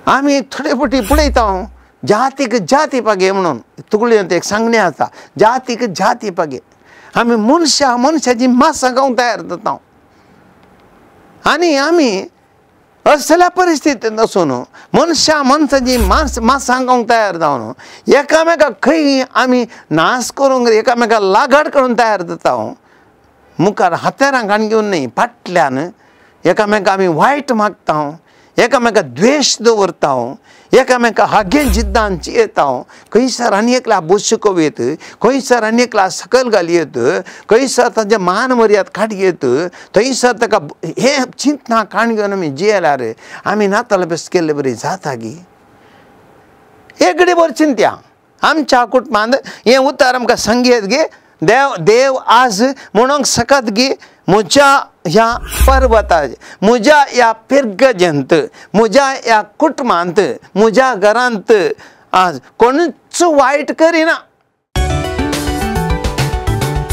आमी थोडे फावटी पळयता जातीक जाती पागे म्हणून तुगळेंत एक सांगणें आसा, जातीक जाती पागे. आमी मनशां मनशाची मासां खावंक तयार जाता आनी आमी असल्या परिस्थितींत आसून मनशां मनशाची मासां खावंक तयार जावन एकामेकाक खंय आमी नाश करूंक एकामेकाक लागड करूंक तयार जाता. मुखार हत्यारां काण घेवन न्हय, फाटल्यान एकामेकाक आमी वायट मागता, एकामेकाक द्वेश दवरता, एकामेकाक हागे जिद्दान चियेता. खंयसर आनी एकल्या बोस शिकोवयेत, खंयसर आनी एकल्या सकयल घालयेत, खंयसर तांचे मान मर्याद काडयेत, थंयसर ताका हे चिंतना काण घेवन आमी जियेल्यार आमी नाताल बेस केल्ले बरी जाता गी. एक घडी बरी चिंत्या आमच्या कुटुंबांत हें उतर आमकां सांगयेत गे, देव देव आज म्हणूंक शकत गी म्हज्या ह्या पर्वतार, म्हज्या ह्या पिर्गजेंत, म्हज्या ह्या कुटुंबांत, म्हज्या घरांत आज कोणूच वायट करिना.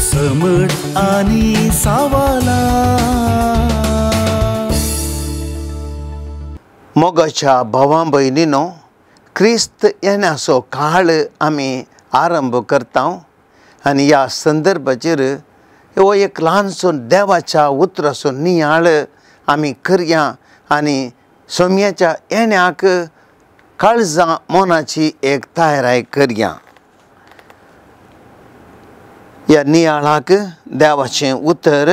समट आनी सावाला मोगाच्या भावां भयणीनो, क्रिस्त येण्याचो काळ आमी आरंभ करता आनी ह्या संदर्भाचेर हो एक ल्हानसो देवाच्या उतराचो नियाळ आमी करया आनी सोम्याच्या येण्याक काळजां मनाची एक तयाराय करया. ह्या नियाळाक देवाचें उतर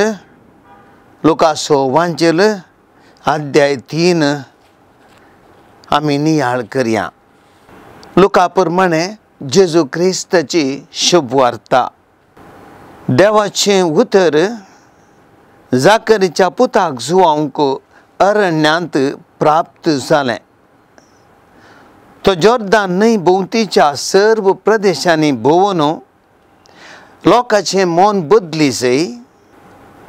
लुकासो वांजेल अध्याय 3 आमी नियाळ करया. लुका प्रमाणे जेजू क्रिस्ताची शुभवार्ता. देवाचें उतर जाकरीच्या पुताक जुवांक अरण्यांत प्राप्त जालें. तो जोर्दान न्हंय भोंवतीच्या सर्व प्रदेशांनी भोंवन लोकांचें मन बदली जाय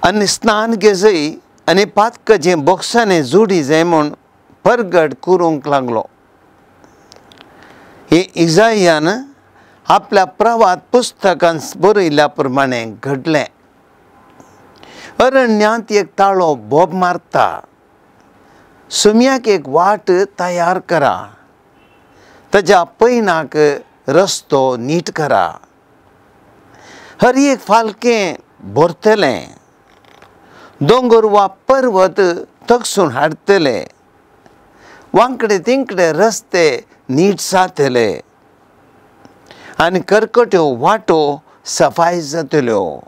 आनी स्नान घेजय आनी पातकाचें बोक्सांनी जोडी जाय म्हूण परगट करूंक लागलो. हे इजायान आपल्या प्रवाद पुस्तकांत बरयल्ल्या प्रमाणे घडलें. अरण्यांत एक ताळो बोब मारता, सुम्याक एक वाट तयार करा, ताज्या पैनाक रस्तो नीट करा. हर एक फालकें भरतलें, दोंगर वा पर्वत तकसून हाडटले, वांकडे तिंकडे रस्ते नीट जातले आनी करकट्यो वाटो सफाय जातल्यो.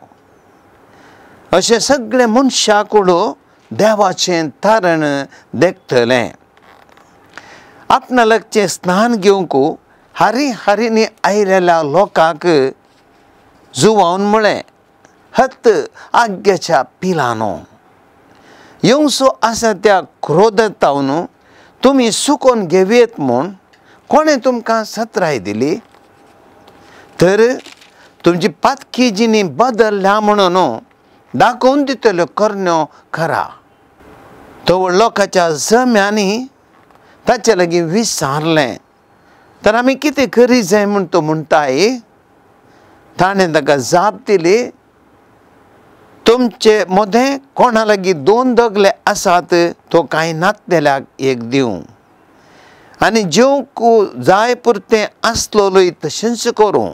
अशें सगळे मनशां कडून देवाचें तारण देखतलें. आपणा लागचें स्नान घेवंक हारी हारींनी आयिल्ल्या लोकांक जुवावन म्हळें, हत आग्याच्या पिलानो, येवसो आसा त्या क्रोधांत तुमी सुकोवन घेवयेत म्हूण कोणें तुमकां सत्राय दिली? तर तुमची पातकी जिणी बदलल्या म्हणून दाखोवन दितल्यो करण्यो करा. तो लोकांच्या जम्यांनी ताचे लागीं विचारलें, तर आमी कितें करी जाय म्हूण तो म्हणटाय? ताणें ताका जाप दिली, तुमचे मदें कोणा लागीं 2 दगले आसात तो कांय नातलेल्याक एक दिवं आनी जेवंक जाय पुरतें आसलोलूय तशेंच करूं.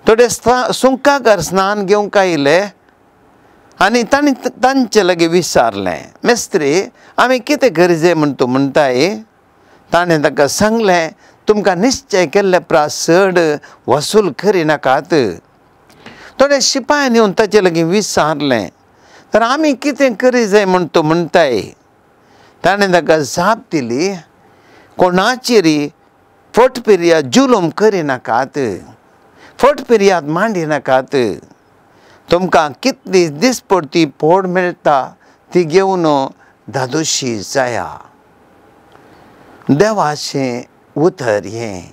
थोडे सुंकाकार स्नान घेवंक आयले आनी तांणी तांचे लागीं विचारलें, मेस्त्री आमी कितें गरजे म्हूण तूं म्हणटाय? ताणें ताका सांगलें, तुमकां निश्चय केल्ले प्रास चड वसूल करिनाकात. थोडे शिपायान येवन ताचे लागीं विचारलें, तर आमी कितें करी जाय म्हूण तूं म्हणटाय? ताणें ताका जाप दिली, कोणाचेरी फट पिर्याद जुलूम करिनाकात, फट पिर्याद मांडिनाकात. तुमकां कितली दिसपडती पोड मेळटा ती घेवन धादोशी जाया. देवाचें उतर हें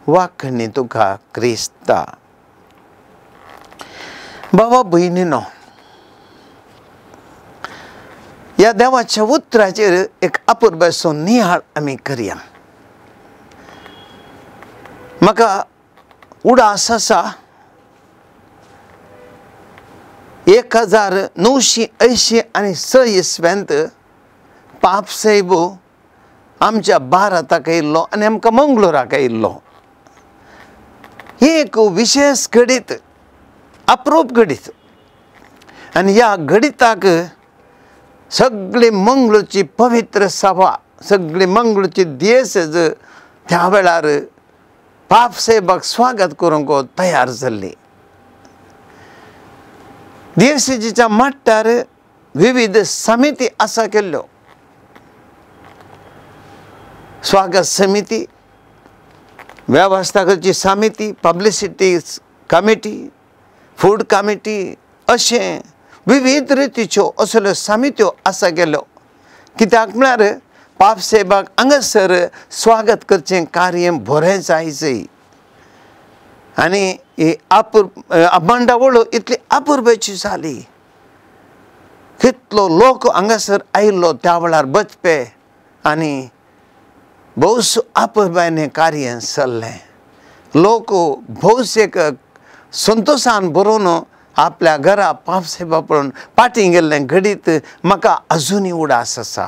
वाखणी तुका क्रिस्ता. बाबा भयणीनो, ह्या देवाच्या उतराचेर एक अपुरबायेचो नियाळ आमी करया. म्हाका उडास आसा 1986 इसवेंत पापसाहेब आमच्या भारताक आयिल्लो आनी आमकां मंगळुराक आयिल्लो. एक विशेष घडीत, अप्रूप घडीत. आनी ह्या घडिताक सगळी मंगळूरची पवित्र सभा, सगळी मंगळूरची देश त्या वेळार पापसाहेबाक स्वागत करूंक तयार जाल्ली. देशेच्या मट्टार विविध समिती आसा केल्ल्यो. स्वागत समिती, वेवस्था करची समिती, पब्लिसिटी कमिटी, फूड कमिटी, अशें विविध रितीच्यो असल्यो समित्यो आसा केल्यो. कित्याक म्हळ्यार पापसाहेबाक हांगासर स्वागत करचें कार्य बरें जायचें. आनी ही मांडावळ इतली अपुरबायेची जाली. कितलो लोक हांगासर आयिल्लो त्या वेळार बचपे आनी भोवस अपुरबायेन हें कार्य चल्लें. लोक भोवस एक संतोशान बरोवन आपल्या घरा पापसाहेबा पळोवन पाटी गेल्लें घडीत म्हाका अजुनूय उडास आसा.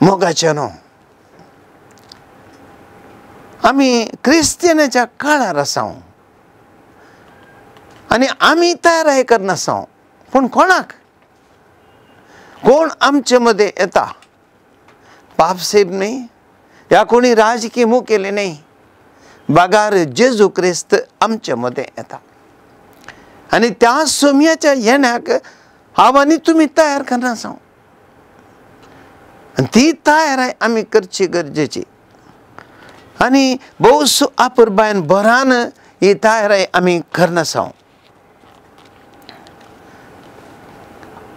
मोगाचें न्हू, आमी क्रिस्तियनाच्या काळार आसा आनी आमी तयार करनासा. पूण कोणाक कोण आमचे मदें येता? पापसाहेब न्ही, ह्या कोणी राजकीय मुखेली न्ही, बगार जेजू क्रिस्त आमचे मदें येता. आनी त्या सोम्याच्या येण्याक हांव आनी तुमी तयार करनासा. आनी ती तयार आमी करची गरजेची. आनी भोवस अपुरबायेन भरान ही तयारी आमी करनासा.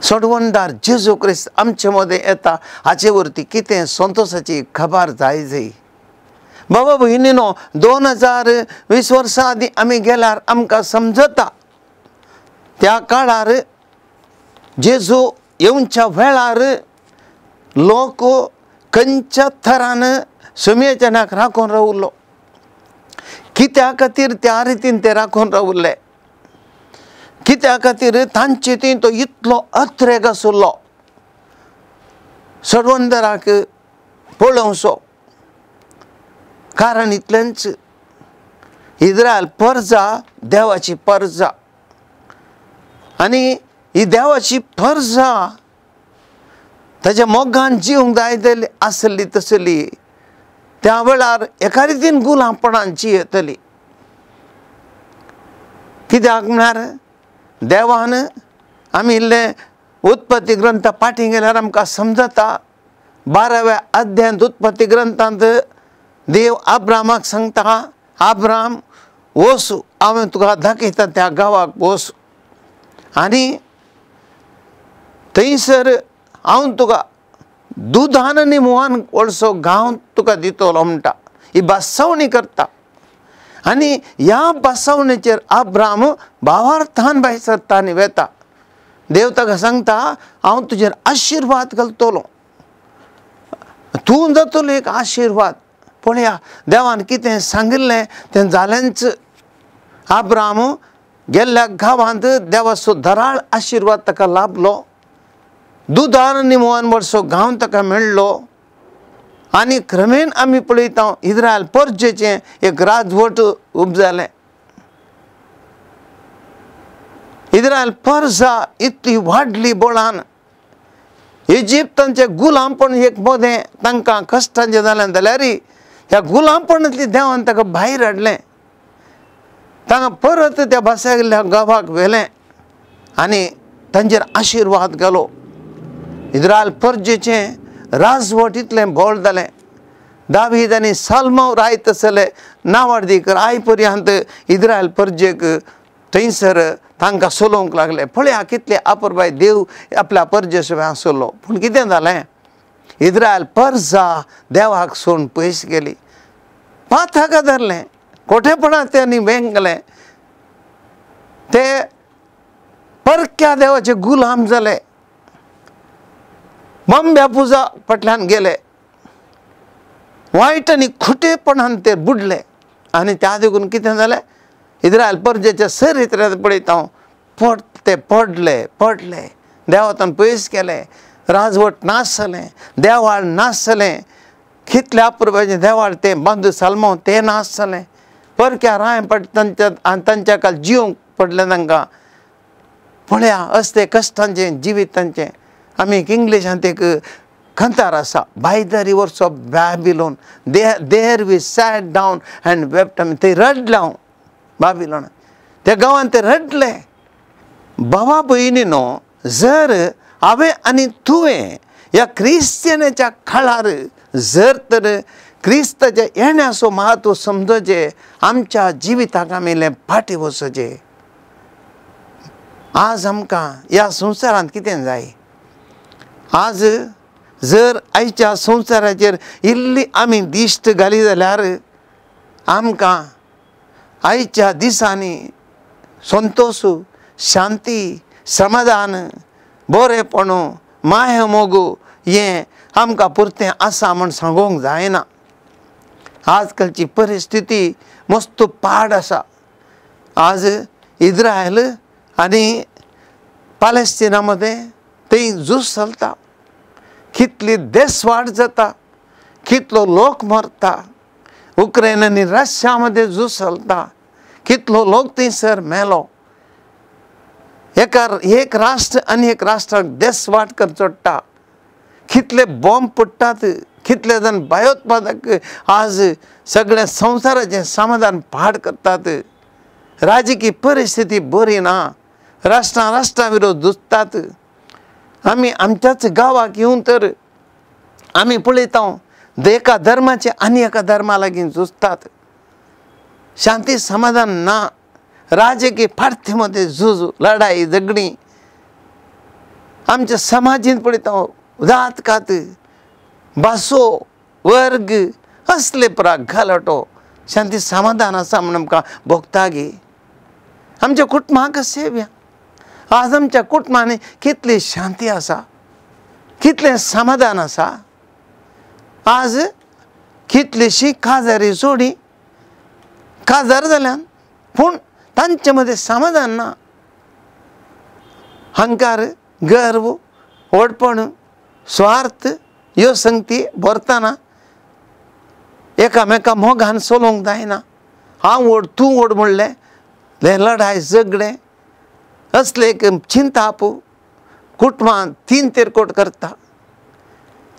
सोडवणदार जेजू क्रिस्त आमचे मदें येता हाचे वरती कितें संतोशाची खबर जाय जाय. बाबा भयणीनो, 2020 वर्सां आदीं आमी गेल्यार आमकां समजता त्या काळार जेजू येवच्या वेळार लोक खंयच्या थरान सुमयेच्या नाक राखून रावलो. कित्या खातीर त्या रितीन ते राखून रावले? कित्या खातीर तांचे ती तो इतलो अत्रेग आशिल्लो सोडवणदाराक पळोवचो? कारण इतलेंच, इस्रायल परजा देवाची परजा आनी ही देवाची परजा ताच्या मोगान जिवंक जाय जाल्ली आसली तसली त्या वेळार एका रितीन गुलामपणान जियेतली. कित्याक म्हळ्यार देवान आमी इल्लें उत्पत्ती ग्रंथ फाटीं गेल्यार आमकां समजता 12व्या अध्यायांत उत्पत्ती ग्रंथांत देव आब्रामाक सांगता, आब्राम वोस, हांवें तुका दाखयता त्या गांवाक वोस आनी थंयसर हांव तुका दुदान आनी म्होंवान व्हडसो गांव तुका दितलो म्हणटा. ही भासावणी करता आनी ह्या भासावणेचेर आब्राम भावार्थान भायर सरता आनी वेता. देव ताका सांगता, हांव तुजेर आशिर्वाद घालतलो, तूं जातलो एक आशिर्वाद. पळया देवान कितें सांगिल्लें तें जालेंच. आब्राम गेल्ल्या गांवांत देवाचो धराळ आशिर्वाद ताका लाभलो, दुदान आनी म्होंवान व्हडसो गांव ताका मेळ्ळो. आनी क्रमेण आमी पळयता इस्रायल परजेचें एक राजवट उब जालें. इस्रायल परजा इतली वाडली बळान, इजिप्तांचें गुलामपण एक मदें तांकां कश्टांचें जालें जाल्यार ह्या गुलामपणांतली देवान ताका भायर हाडलें. तांकां परत त्या भासायल्ल्या गांवाक व्हेलें आनी तांचेर आशिर्वाद घालो. इस्रायल परजेचें राजवट इतलें बळ जालें. दावीद आनी साल्मांव रायत आसले नावाडदीक राय पर्यंत इस्रायल परजेक थंयसर तांकां चलोवंक लागले. पळया कितले अपुरबाय देव आपल्या परजे सगळें आसलो. पूण कितें जालें, इस्रायल परजा देवाक सोडून पयस गेली, पाथाका धरलें, कोठेपणां तेणी वेंगलें, ते परक्या देवाचे गुलाम जाले, बंब्या पुजा फाटल्यान गेले, वायट आनी खोटेपणान ते बुडले. आनी त्या देखून कितें जालें, इस्रायल परजेच्या चरित्र्यांत पळयता हांव, ते पडले पडले, देवातान पयस गेले, राजवट नाश जालें, देवाळ नाश जालें, कितल्या अपुरबायेचें देवाळ तें बांदू सालमो तें नाश जालें। परक्या राय पड तांच्या तांच्या काल जिवंक पडलें तांकां। पळया असते कश्टांचें जिवीत तांचें। आमी एक इंग्लिशांत एक खंतार आसा, by the rivers of Babylon there we sat down and wept. आमी थंय रडले हांव बाबिलोन त्या गांवांत ते रडले। बाबा भयणीनो, जर हांवें आनी तुवें ह्या क्रिस्तियनाच्या काळार जर तर क्रिस्ताच्या येण्याचो म्हत्व समजचें, आमच्या जिविताक आमी इल्लें फाटीं वचचें। आज आमकां ह्या संवसारांत कितें जाय? आज जर आयच्या संवसाराचेर इल्ली आमी दिश्ट घाली जाल्यार आमकां आयच्या दिसांनी संतोश, शांती, समाधान, बरेपण, माया मोग हें आमकां पुरतें आसा म्हूण सांगूंक जायना। आजकालची परिस्थिती मस्त पाड आसा। आज इज्रायल आनी पालेस्टिना मदें थंय झूज चलता, कितली देसवाट जाता, कितलो लोक मरता। उक्रेन आनी रशिया मदें झूज चलता, कितलो लोक थंयसर मेलो। एका एक राष्ट्र आनी एक राष्ट्राक देसवाट कर चडटा, कितले बॉम्ब पडटात, कितले जाण भयोत्पादक आज सगळ्या संवसाराचें समाधान पाड करतात। राजकीय परिस्थिती बरी ना, राष्ट्रां राष्ट्रां विरोध झुजतात। आमी आमच्याच गांवाक येवन तर आमी पळयता एका धर्माचे आनी एका धर्मा लागीं झुजतात। शांती समाधान ना, राजकीय पार्टी मदें झूज, लढाई, झगडीं। आमच्या समाजीन पळयता जात कात, भासो, वर्ग असले प्राग घालटो। शांती समाधान आसा म्हूण आमकां भोगता गे। आमच्या कुटुंबाक सेव्या, आज आमच्या कुटुंबांनी कितली शांती आसा, कितलें समाधान आसा। आज कितलीशी काजारी जोडी काजार जाल्यान पूण तांचे मदें समाधान ना। अहंकार, गर्व, व्हडपण, स्वार्थ ह्यो संगती भरतना एकामेका मोगान चलोवंक जायना। हांव व्हड तूं व्हड म्हणलें हें लढाय झगडें असले एक चिंताप कुटुंबांत तीन तेरकोट करता।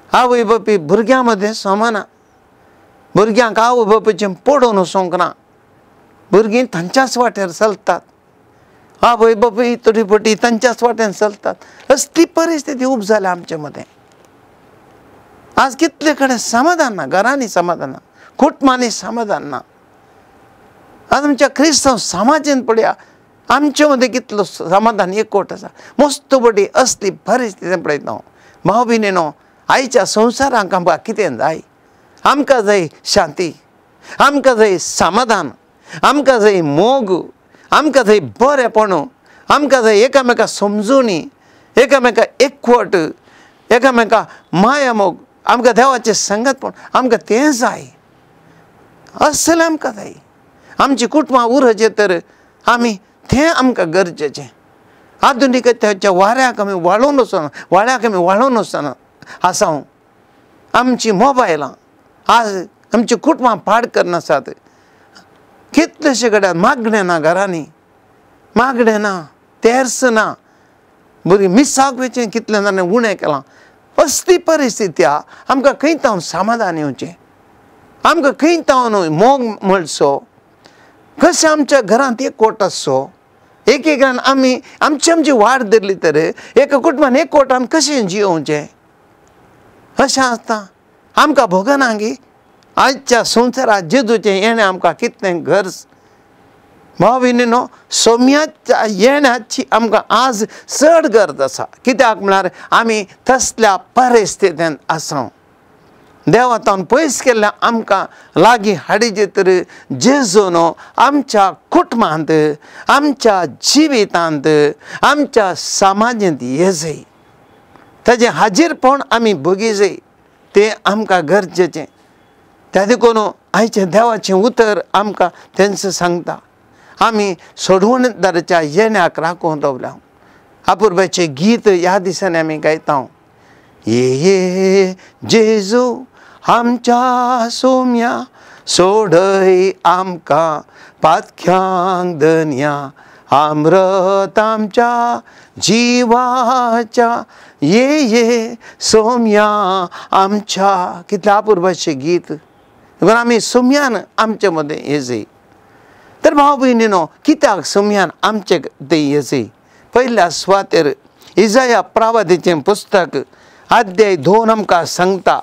आवय बापूय भुरग्यां मदें समाना, भुरग्यांक आवय बापायचें पडोवन वचोंक ना, भुरगीं तांच्याच वाटेर चलतात, आवय बापूय थोडी फावटी तांच्याच वाटेन चलतात। असली परिस्थिती उब जाल्या आमचे मदें। आज कितले कडेन समाधान ना, घरांनी समाधान ना, कुटुंबांनी समाधान ना। आज आमच्या क्रिस्तांव समाजेन पळया आमचे मदें कितलो समाधान एकवट आसा। मस्त बडी असली परिस्थिती पळयता हांव। भाव भयणीनो, आयच्या संवसारांक आमकां कितें जाय? आमकां जाय शांती, आमकां जाय समाधान, आमकां जाय मोग, आमकां जाय बरेपण, आमकां जाय एकामेका समजुणी, एकामेका एकवट, एकामेका माया मोग, आमकां देवाचें संगतपण, आमकां तें जाय, असलें आमकां जाय। आमची कुटुंबां उरचें तर आमी तें आमकां गरजेचें। आधुनिकतेच्या वाऱ्याक आमी वाळोवन वचना, वाळ्याक आमी वाळोवन वचना आसा। आमची मोबायलां आज आमची कुटुंबां पाड करनासात। कितलेशे कडेन मागणें ना, घरांनी मागणें ना, तेर्स ना, भुरगीं मिसाक वचें कितले जाणांनी उणें केलां। असली परिस्थिती आमकां खंय तावन समाधान येवचें, आमकां खंय तावन मोग मेळचो, कशें आमच्या घरांत एकवट आसचो। एक एकान आमी आमची आमची वाट धरली तर एका कुटुंबान एकवटान कशें जियोवचें अशें आसता। आमकां भोगना गी आयच्या संवसारांत जेजूचें येणें आमकां कितलें गरज। भाव भयणीनो, सोम्याच्या येण्याची आमकां आज चड गरज आसा। कित्याक म्हळ्यार आमी तसल्या परिस्थितींत आसा। देवा तावन पयस केल्ल्या आमकां लागीं हाडीचे तर जेजून आमच्या कुटुंबांत, आमच्या जिवितांत, आमच्या समाजांत येजय, ताजें हाजीरपण आमी भोगीजय, तें आमकां गरजेचें। त्या देखून आयचें देवाचें उतर आमकां तेंच सांगता, आमी सोडवणदाराच्या येण्याक राखून दवरल्या। अपुरबायचें गीत ह्या दिसांनी आमी गायता। ये जेजू आमच्या सोम्या सोडय आमकां पातक्यांक धनया आमरत आमच्या जिवाच्या ये ये सोम्या आमच्या. कितलें अपुरबायेचें गीत. देखून आमी सोम्यान आमचे मदें येजय. तर भाव भयणीनो कित्याक सोम्यान आमचे तें येजय? पयल्या सुवातेर इजाया प्रावादीचें पुस्तक अध्याय 2 आमकां सांगता.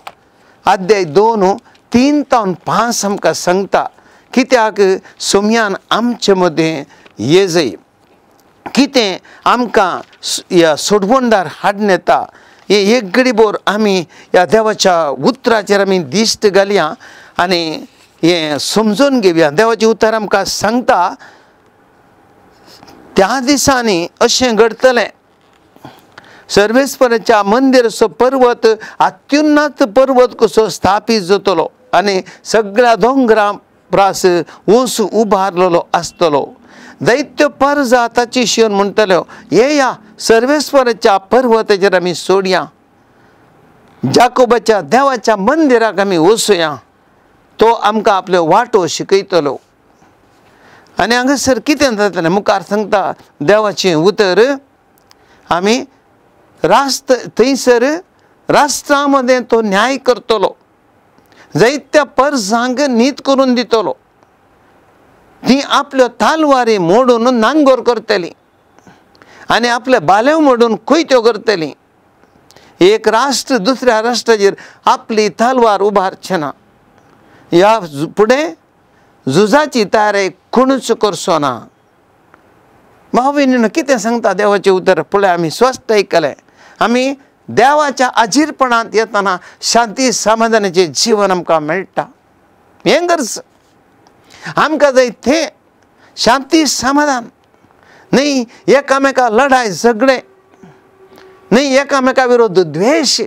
अध्याय 2 3 तावन 5 आमकां सांगता कित्याक सोम्यान आमचे मदें येजय, कितें आमकां ह्या सोडवणदार हाडून येता. हे एक घडीभर आमी ह्या देवाच्या उतराचेर आमी दिश्ट घालया आनी हें समजून घेवया. देवाचें उतर आमकां सांगता त्या दिसांनी अशें घडटलें, सर्वेस्पराच्या मंदिराचो पर्वत अत्युन्नत पर्वत कसो स्थापीत जातलो आनी सगळ्या दोंगरां प्रास ऊंच उबारलेलो आसतलो. दैत्य परजा ताची शिवन म्हणटल्यो येया सर्वेस्पराच्या पर्वताचेर आमी सोडया, जाकोबाच्या देवाच्या मंदिराक आमी वचुया, तो आमकां आपल्यो वाटो शिकयतलो. आनी हांगासर कितें जातलें मुखार सांगता देवाचें उतर, आमी राष्ट्र थंयसर राष्ट्रा मदें तो न्याय करतलो, जायत्या परजांक नीत करून दितलो, ती आपल्यो तालवारी मोडून नांगोर करतली आनी आपले बालेव मोडून कोयत्यो करतली. एक राष्ट्र दुसऱ्या राष्ट्राचेर आपली तालवार उबारचें ना. ह्या फुडें झुजाची तयारी कोणूच करचो ना. भाव भयणीनो कितें सांगता देवाचें उतर पळय आमी स्वस्थ आयकलें. आमी देवाच्या आजीरपणांत येतना शांती समाधानाचें जीवन आमकां मेळटा. हें गरज आमकां जाय तें शांती समाधान, न्ही एकामेका लढाय झगडे, न्ही एकामेका विरोध द्वेश,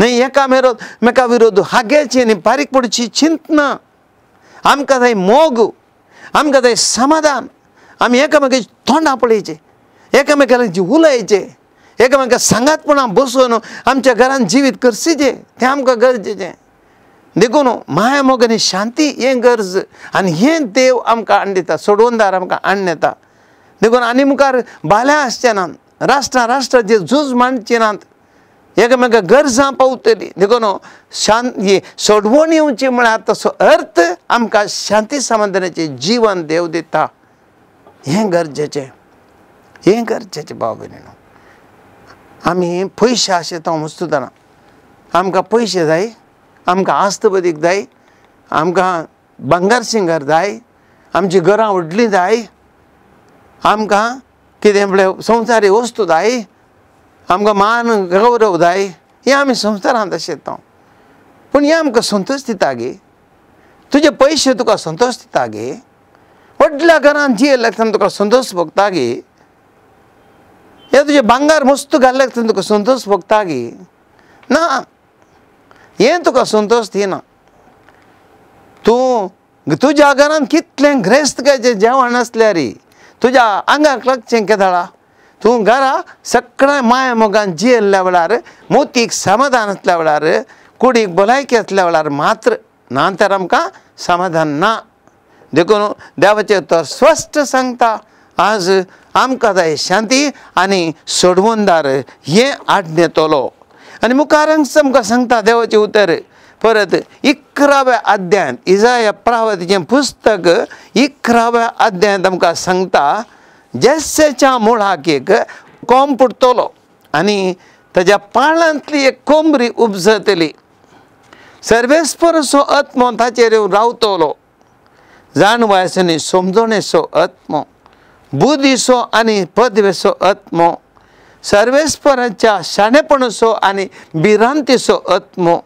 न्ही एकामेका विरोध हाग्याची आनी बारीक पडची चिंतना. आमकां जाय मोग, आमकां जाय समाधान. आमी एकामेकाची तोंडां पळयचें, एकामेकाची उलयचें, एकामेका सांगातपणां बसून आमच्या घरान जिवीत करचें, तें आमकां गरजेचें. देखून माया मोग आनी शांती हें गरज आनी हें देव आमकां हाडून दिता, सोडवणदार आमकां हाडून येता. देखून आनी मुखार बाल्या आसचे नात, राष्ट्रां राष्ट्राचेर झूज मांडचे नात, एकामेका गरजां पावतली. देखून शांत सोडवण येवची म्हळ्यार तसो अर्थ आमकां शांती समाधानाचें जीवन देव दिता. हें गरजेचें, हें गरजेचें भाव भयणीनो. आमी पयशे आशेता मस्तुतना आमकां पयशे जाय, आमकां आस्त बदीक जाय, आमकां भांगर शिंगर जाय, आमची घरां व्हडलीं जाय, आमकां कितें म्हळ्यार संवसारी वस्तू जाय, आमकां मान गौरव जाय. हें आमी संवसारांत आशेता. पूण हें आमकां संतोश दिता गे? तुजे पयशे तुका संतोश दिता गे? व्हडल्या घरान जियेल्ले आसतना तुका संतोश भोगता गे? हे तुजें भांगर मस्त घाल्लें आसतना तुका संतोश भोगता गे? ना, हें तुका संतोश दिना. तूं तुज्या घरान कितलें ग्रेस्तकायेचें जेवण आसल्यार तुज्या आंगाक लागचें केदळा? तूं घरा सगळ्या माया मोगान जियेल्ल्या वेळार, मोतीक समाधान आसल्या वेळार, कुडीक भलायकी आसल्या वेळार मात्र, ना तर आमकां समाधान ना. देखून देवाचें तो स्पश्ट सांगता आज आमकां जाय शांती आनी सोडवणदार हें आडनेतलो. आनी मुखार आमकां सांगता देवाचें उतर परत 11व्या अध्यायांत, इजाया प्रावतीचें पुस्तक 11व्या अध्यायांत आमकां सांगता जेस्सेच्या मुळाक एक कोंब पुडटलो आनी ताज्या पाळांतली एक कोंबरी उपजतली, सर्वेस्परचो आत्मो ताचेर येवन रावतलो, जाणवायचो आनी समजणेचो आत्मो, बुद्धीचो आनी पदवेचो आत्मो, सर्वेस्पराच्या शाणेपणाचो आनी भिरांतेचो आत्मो.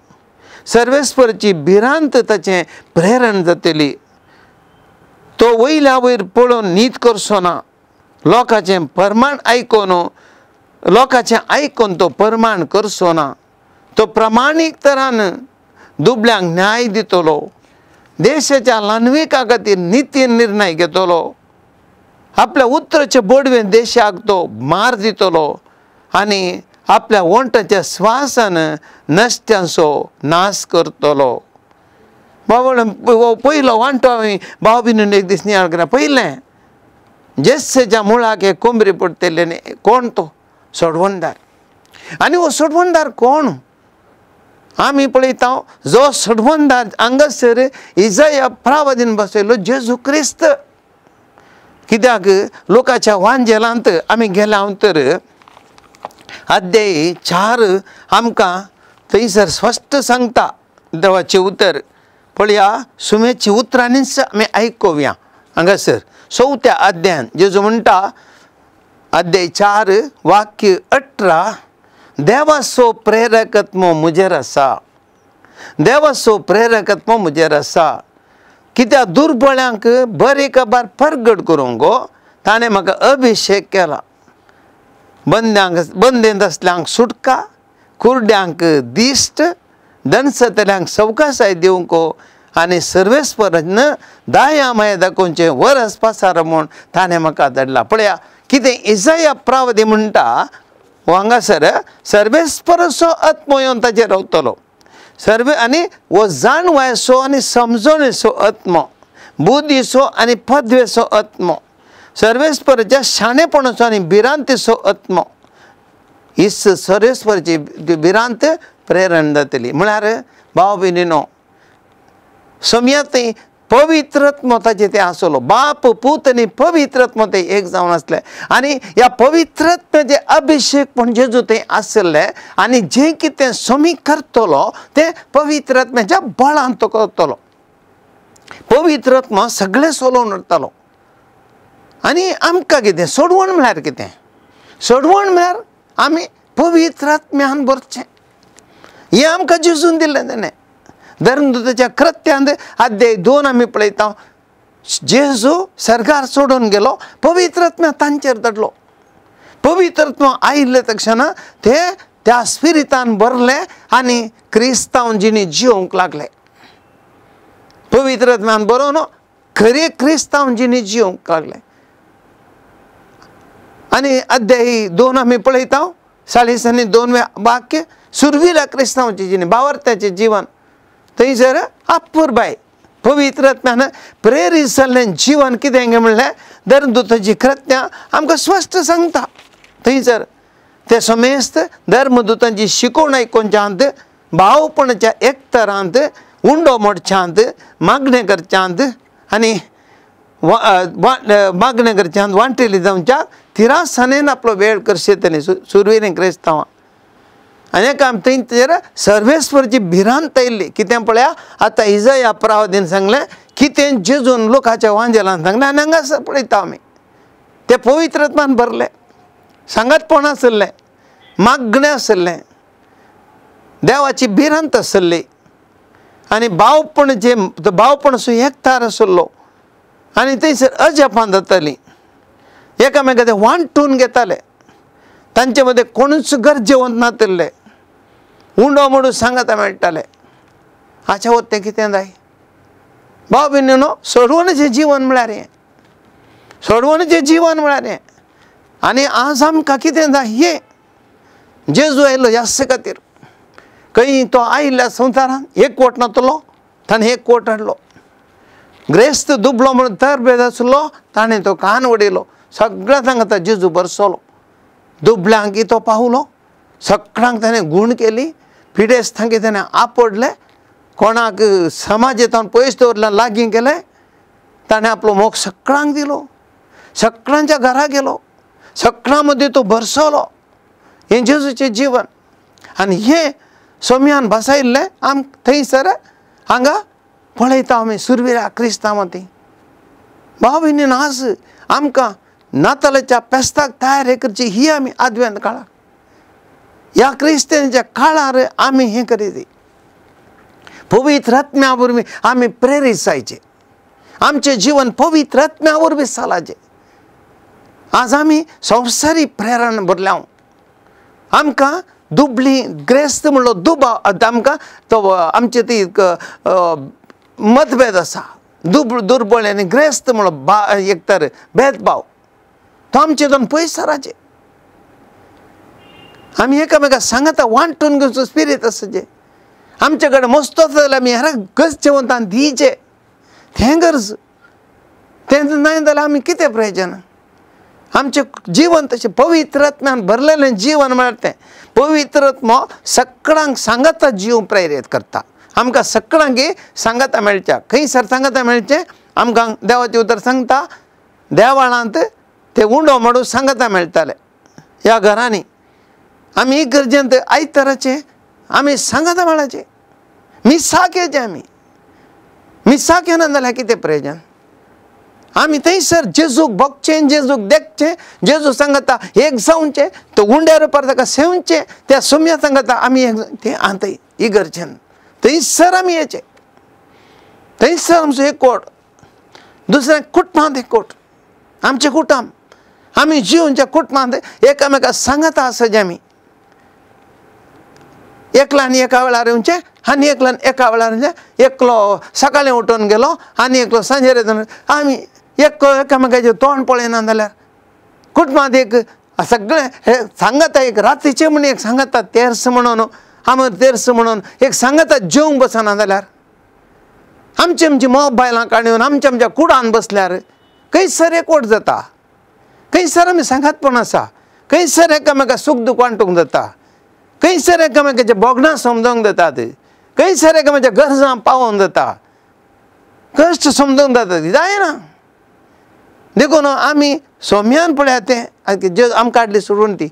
सर्वेस्पराची भिरांत ताचें प्रेरण जातली. तो वयल्या वयर पळोवन नीत करचो ना, लोकांचें प्रमाण आयकून, लोकांचें आयकून तो प्रमाण करचो ना. तो प्रमाणीक तरान दुबल्यांक न्याय दितलो, देशाच्या ल्हानविका खातीर निती निर्णय घेतलो, आपल्या उतराचे बोडवे देशाक तो मार दितलो आनी आपल्या ओंठाच्या श्वासान नश्ट्यांचो नाश करतलो. बाबा पयलो वांटो हांवें भाव बिनून एक दीस नियाळ करा पयलें जेस्सेच्या मुळाक एक कोंबरी पडटले न्ही, कोण तो सोडवणदार. आनी हो सोडवणदार कोण आमी पळयता, जो सोडवणदार हांगासर इजाया प्रावदीन बसयलो जेजू क्रिस्त. कित्याक लोकांच्या वांजेलांत आमी गेल्या तर अध्याय 4 आमकां थंयसर स्पश्ट सांगता देवाचें उतर. पळया सुमेची उतरांनीच आमी आयकुया. हांगासर 4थ्या अध्यायान जेजू म्हणटा अध्याय 4 वाक्य 18, देवाचो प्रेरकत्व म्हजेर आसा, देवाचो प्रेरकत्व म्हजेर आसा, कित्याक दुर्बळ्यांक बरे खबर परगट करूंक गो ताणें म्हाका अभिशेक केला, बंद्यांक बंदेंत आसल्यांक सुटका, कुरड्यांक दिश्ट, दणसतल्यांक सवकासाय दिवंक आनी सर्वेस्परान दाया माया दाखोवचें वरस पासार म्हूण ताणें म्हाका धाडला. पळया कितें इजाया प्रावदी म्हणटा हो हांगासर सर्वेस्पराचो आत्मो येवन ताचेर रावतलो, सर्वे आनी हो जाणवायचो आनी समजणेचो आत्मो, बुद्धीचो आनी पदवेचो आत्मो, सर्वेस्पराच्या शाणेपणाचो आनी भिरांतेचो आत्मो. ही सर्वेस्पराची भिरांत प्रेरण जातली. म्हळ्यार भाव भयणीनो समया थंय पवित्रत्म ताचें तें आसलो, बाप पूत आनी पवित्रत्म ते एक जावन आसले आनी ह्या पवित्रत्माचें अभिशेक म्हण जेजू थंय आसले आनी जें कितें समी करतलो तें पवित्रत्म्याच्या बळान तो करतलो. पवित्रत्म सगळें सोलोवन उरतालो. आनी आमकां कितें सोडवण म्हळ्यार कितें, सोडवण म्हळ्यार आमी पवित्रात्म्यान भरचें, हें आमकां जेजून दिल्लें तेणें. धर्मदूताच्या कृत्यांत अध्याय 2 आमी पळयता जेजू सरकार सोडून गेलो, पवित्रात्म्या तांचेर धाडलो. पवित्रात्मा आयिल्ले तक्षणा ते त्या स्पिरितान भरले आनी क्रिस्तांव जिणी जिवंक लागले. पवित्रात्म्यान बरोवन खरे क्रिस्तांव जिणी जिवंक लागले. आनी अध्याय 2 आमी पळयता 40 आनी 2 वाक्य सुरवीला क्रिस्तांवची जिणी बावर्त्याचें जीवन थंयसर अपुरबाय पवित्रात्म्यान प्रेरीत जाल्लें जीवन कितें गे म्हणलें धर्मदूताची कृत्यां आमकां स्पश्ट सांगता. थंयसर ते समेस्त धर्मदूतांची शिकवण आयकुच्यांत, भावपणाच्या एकतरांत, उंडो मोडच्यांत, मागणें करच्यांत आनी मागणें करच्यांत वांटेली जावच्या तिरासानेन आपलो वेळ करशे तेणी सुरवेन क्रिस्तांवां. आनी एका थंय सर्वेस्परची भिरांत आयिल्ली. कितें पळया आतां इजाया प्रावदीन सांगलें कितें जेजून लोकांच्या वांजेलान सांगलें आनी हांगासर पळयता आमी ते पवित्रत्मान भरले, सांगातपण आसलें, मागणें आसलें, देवाची भिरांत आसली आनी भावपण जे भावपण सो एकतार आसलो आनी थंयसर अजापां जातालीं, एकामेका ते वांटून घेताले, तांचे मदें कोणूच गरजेवंत नातिल्ले, उंडो म्हणून सांगाता मेळटाले. हाच्या वत तें कितें जाय भाव भयणीनो, सोडवणेचें जीवन म्हळ्यार हें, सोडवणेचें जीवन म्हळ्यार हें. आनी आज आमकां कितें जाय हें जेजू आयलो ह्याच खातीर. खंय तो आयिल्ल्या संवसारांत एक कोट नातलो, ताणें एक कोट हाडलो, ग्रेस्त दुबलो म्हणून तरबेज आसलो ताणें तो कान वडयलो, सगळ्या सांगता जेजू बरसलो, दुबल्यांक तो पावलो, सगळ्यांक ताणें गूण केली, पिडेस्तांक ताणें आपडले, कोणाक समाजेंत पयस दवरलें लागीं केलें, ताणें आपलो मोग सगळ्यांक दिलो, सगळ्यांच्या घरा गेलो, सगळ्यां मदीं तो भरसलो. हें जेजूचें जीवन आनी हें सोम्यान बसायिल्लें आम थंयसर हांगा पळयता आमी सुरवेरा क्रिस्तांवां ती. भाव भयणीन आज आमकां नातालाच्या फेस्ताक तयारी करची ही आमी आदव्यान काळार ह्या क्रिस्तांच्या काळार आमी हें करीत पवित्र आत्म्या वरवीं आमी प्रेरीत जायचे, आमचें जीवन पवित्र आत्म्या वरवीं चलाचें. आज आमी संवसारी प्रेरण भरल्या, आमकां दुबली ग्रेस्त म्हणलो दुबाव आमकां तो आमचे ती मतभेद आसा, दुर्बळ आनी ग्रेस्त म्हणलो बा एक तर भेदभाव तो आमचे दोन पयस सराचे. आमी एकामेका सांगता वांटून घेवचो स्पिरीत आसा जें आमचे कडेन मस्तो आसा जाल्यार आमी हेरांक गरजे वंतान दिवचें, तें गरज. तें नाय जाल्यार आमी कितें प्रयोजन? आमचें जिवन तशें पवित्र आत्म्यान भरलेलें जिवन म्हळ्यार तें पवित्र आत्मो सगळ्यांक सांगाता जीव प्रेरीत करता. आमकां सगळ्यांक सांगाता मेळच्या. खंयसर सांगाता मेळचें? आमकां देवाचें उतर सांगता देवाळांत ते उंडो मोडून सांगाता मेळटाले ह्या घरांनी. आमी गरजेंत आयताराचें आमी सांगाता मेळाचें, मिसाक येचें. आमी मिसाक येना जाल्यार कितें प्रयोजन? आमी थंयसर जेजूक भोगचें, जेजूक देखचें, जेजू सांगता एक जावचें, तो उंड्या रुपार ताका सेवचें, त्या सोम्या सांगता आमी एक तें आतां इगर्जेन थंयसर आमी येचें. थंयसर आमचो एकवट, दुसऱ्या कुटुंबांत एकवट, आमचें कुटुंब आमी जिवनच्या कुटुंबांत एकामेका सांगता आसा जें आमी एकल्यान एका वेळार येवचें आनी एकल्यान एका वेळार येवचें. एकलो सकाळीं उठून गेलो आनी एकलो सांजेर येवन आमी एक एकामेकाचें तोंड पळयना जाल्यार कुटुंबांत एक सगळें हे सांगता एक रातीचें म्हण एक सांगता तेर्स म्हणून आमर तेर्स म्हणून एक सांगता जेवंक बसना जाल्यार आमची आमची मोबायलां काडून आमच्या आमच्या कुडान बसल्यार खंयसर एकवट जाता, खंयसर आमी सांगातपण आसा, खंयसर एकामेका सूख दूख वांटूंक जाता, खंयसर एकामेकाच्या भोगणां समजूंक जातात, खंयसर एकामेकाच्या गरजां पावोवंक जाता, कश्ट समजूंक जाता, जायना. देखून आमी सोम्यान पळयात तें जे आमकां हाडली सोडून ती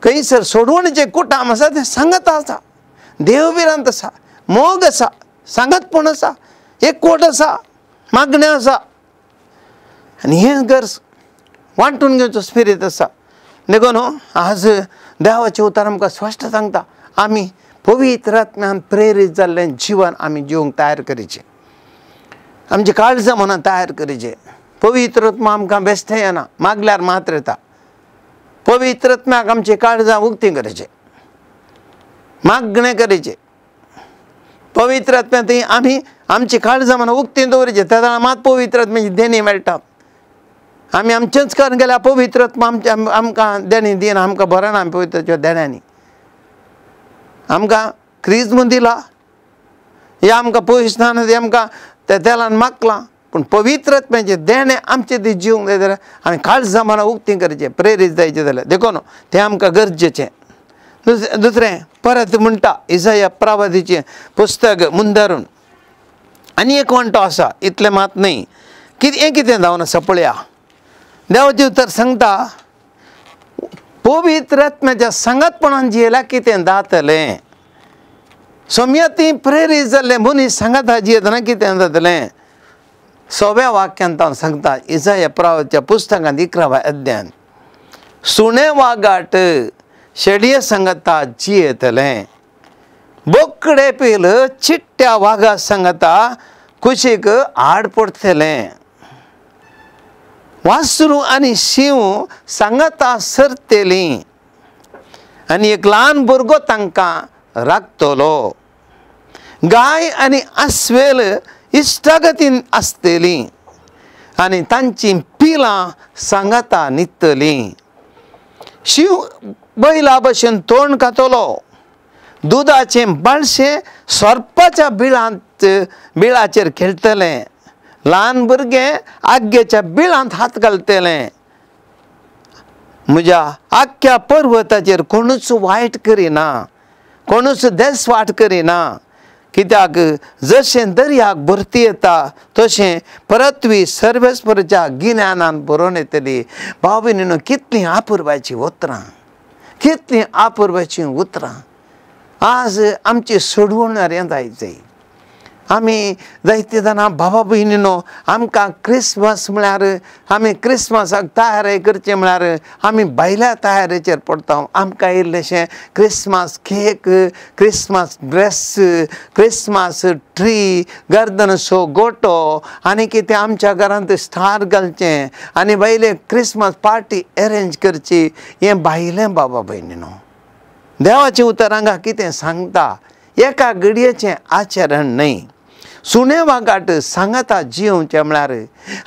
खंयसर सोडवणीचें कुटाम आसा तें सांगत आसा, देव भिरांत आसा, मोग आसा, सांगतपण आसा, एकवट आसा, मागणें आसा आनी हें गरज वांटून घेवचो स्पिरीत आसा. देखून आज देवाचें उतर आमकां स्पश्ट सांगता आमी पवित्र आत्म्यान प्रेरीत जाल्लें जिवन आमी जिवंक तयार करीचें, आमचें काळजां मनां तयार करीचें. पवित्र आत्मा आमकां बेश्टें येना, मागल्यार मात्र येता. पवित्र आत्म्याक आमचीं काळजां उक्तीं करचें, मागणें करीचें. पवित्र आत्म्या थंय आमी आमची काळजां मनां उक्तीं दवरचें, तेन्ना मात पवित्र आत्म्याची देणी मेळटा. आमी आमचेंच करून गेल्यार पवित्र आत्मा आमच्या आमकां देणी दिना, आमकां बरें ना पवित्राच्या देण्यांनी. आमकां क्रिज्म दिला या आमकां पयस ना आमकां त्या तेलान मागलां, पूण पवित्र आत्म्याचें देणें आमचें ती जिवंक जाय जाल्यार आमी काळजां मनां उक्तीं करचें, प्रेरीत जायचें जाल्यार. देखून तें आमकां गरजेचें. दुसरें परत म्हणटा इसाया प्रवादीचें पुस्तक मुंदारून आनी एक वांटो आसा, इतलें मात न्हय. कितें हें कितें जावन आसा पळया, देवाचें उतर सांगता पवित्र आत्म्याच्या सांगातपणान जियेल्यार कितें जातलें. सोम्या ती प्रेरीत जाल्लें मनीस सांगाता जियेतना कितें जातलें. सव्या वाक्यांत हांव सांगता इसाया प्रवादीच्या पुस्तकांत 11व्या अध्यायांत, सुणे वागाट शेडये सांगता जियेतलें, बोकडे पील चिट्ट्या वागा सांगता कुशीक आड पडटलें, वासरू आनी शींव सांगता सरतलीं आनी एक ल्हान भुरगो तांकां राखतलो, गाय आनी आस्वेल इश्टागतीन आसतलीं आनी तांचीं पिलां सांगाता न्हिदतलीं, शींव बैला भशेन तोंड खातलो, दुदाचें बाळशें सोरपाच्या बिळांत बिळाचेर खेळटलें, ल्हान भुरगें आग्गेच्या बिळांत हात घालतलें, म्हज्या आख्ख्या पर्वताचेर कोणूच वायट करिना, कोणूच देसवाट करिना, कित्याक जशें दर्याक भरती येता तशें पृथ्वी सर्वेस्परच्या गिन्यानान भरोवन येतली. भाव भयणीनो, कितलीं आपुरबायचीं उतरां, कितलीं आपुरबायचीं उतरां. आज आमची सोडवण जाय जाय. आमी जायते जाणां बाबा भयणीनो आमकां क्रिसमस म्हळ्यार आमी क्रिसमसाक तयारी करचें म्हळ्यार आमी भायल्या तयारेचेर पडटा. आमकां इल्लेशें Christmas cake, Christmas dress, Christmas tree, गर्दनसो गोटो आनी कितें आमच्या घरांत स्टार घालचें आनी भायले क्रिसमस पार्टी अरेंज करची, हें भायलें बाबा भयणीनो. देवाचें उतर हांगा कितें सांगता, एका घडयेचें आचरण न्हय. सुणे वागाट सांगाता जियोवचें म्हळ्यार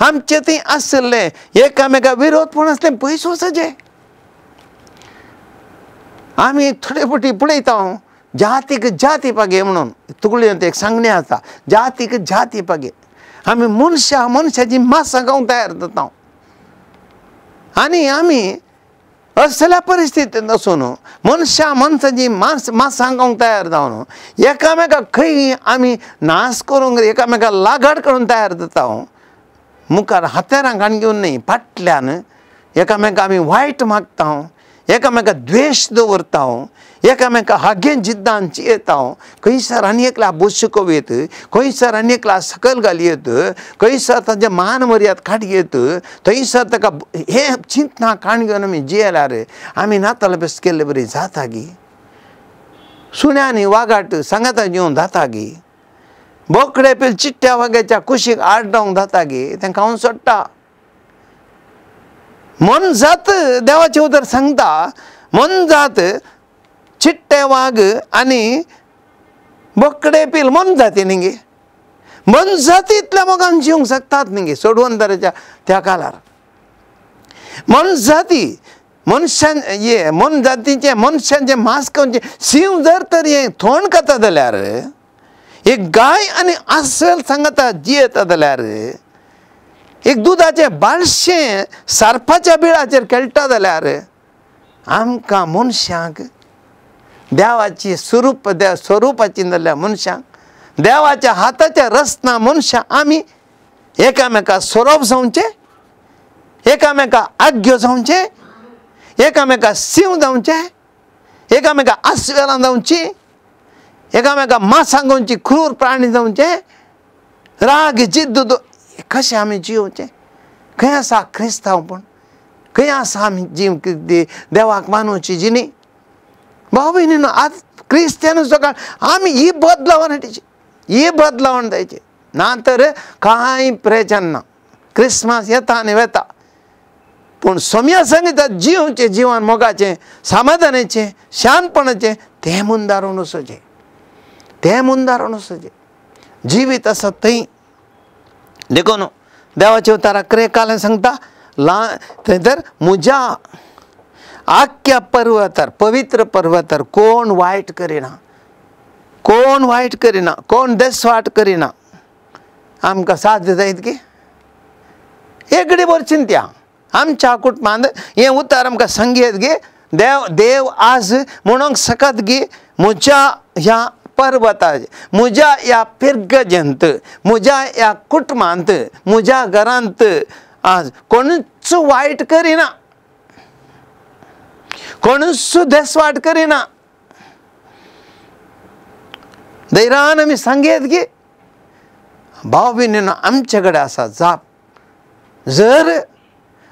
आमचें थंय आसलें एकामेका विरोधपण आसलें पयस वचचें. आमी थोडे फावटी पळयता जातीक जाती पागे म्हणून तुगळ्यांत एक सांगणें आसा, जातीक जाती पागे. आमी मनशां मनशाची मासां खावंक तयार जाता आनी आमी असल्या परिस्थितींत आसून मनशां मनशाची मासां खावंक तयार जावन एकामेकाक खंय आमी नाश करूंक एकामेकाक लागड करूंक तयार जाता. मुखार हत्यारां काण घेवन न्हय, फाटल्यान एकामेकाक आमी वायट मागता, एकामेकाक द्वेश दवरता, एकामेकाक हागें जिद्दान चियेता. खंयसर आनी एकल्या बोस शिकोवयत, खंयसर आनी एकल्या सकयल घालयत, खंयसर तांचे मान मर्याद काडयत, थंयसर ताका हें चिंतना काण घेवन आमी जियेल्यार आमी नाताल बेस केल्ले बरी जाता गी? सुण्यांनी वागाट सांगाता घेवन जाता गी? बोकडे पेल चिट्ट्या वाग्याच्या कुशीक आडडावंक जाता गी? तें खावन सोडटा. मनजात देवाचें उतर सांगता, मनजात चिट्टे वाग आनी बोकडे पील मनजाती न्ही गे. मनजाती इतल्या मोगान जिवंक शकतात न्ही गे सोडवंदराच्या त्या काळार. मनजाती मनशान हे मनजातीचें मनशांचें मांस खावचें शींव जर तर हें थोंड खाता जाल्यार, एक गाय आनी आसल सांगता जियेता जाल्यार, एक दुदाचें बाळशें सारपाच्या बिळाचेर खेळटा जाल्यार आमकां मनशांक देवाची स्वरूप स्वरुपाची जाल्ल्या मनशांक देवाच्या हाताच्या रचना मनशां आमी एकामेका सोरोप जावचें, एकामेका आग्यो जावचें, एकामेका शींव जावचें, एकामेका आस्वेलां जावची, एकामेका मासां खावची क्रूर प्राणी जावचें, राग जिद्द कशें आमी जियोवचें? खंय आसा क्रिस्तांवपण? खंय आसा आमी जीव देवाक मानोवची जिणी? भाव भयणीनो, आज क्रिस्त्यान सकाळ आमी ही बदलावण हाडची, ही बदलावण जायची ना तर कांय प्रयोजन ना. क्रिसमस येता आनी वेता, पूण सोम्या सांगिता जिवचें जिवन मोगाचें, समाधानाचें, शांतपणाचें तें मुंदारून वचचें, तें मुंदारून वचचें. जिवीत आसा थंय. देखून देवाच्या उताराक क्रेकालें सांगता थंय तर म्हज्या आख्ख्या पर्वतार, पवित्र पर्वतार कोण वायट करिना, कोण वायट करिना, कोण देसवाट करिना. आमकां साध्य जायत की एकडे बरें चिंत्या आमच्या कुटुंबांत हें उतार आमकां सांगयत गे देव देव आज म्हणूंक शकत गी म्हज्या ह्या पर्वताचे, म्हज्या ह्या पिर्गजेंत, म्हज्या ह्या कुटुंबांत, म्हज्या घरांत आज कोणूच वायट करिना, कोणूच देसवाट करिना. धैर्यान आमी सांगयत गी भाव भयणीनो आमचे कडेन आसा जाप. जर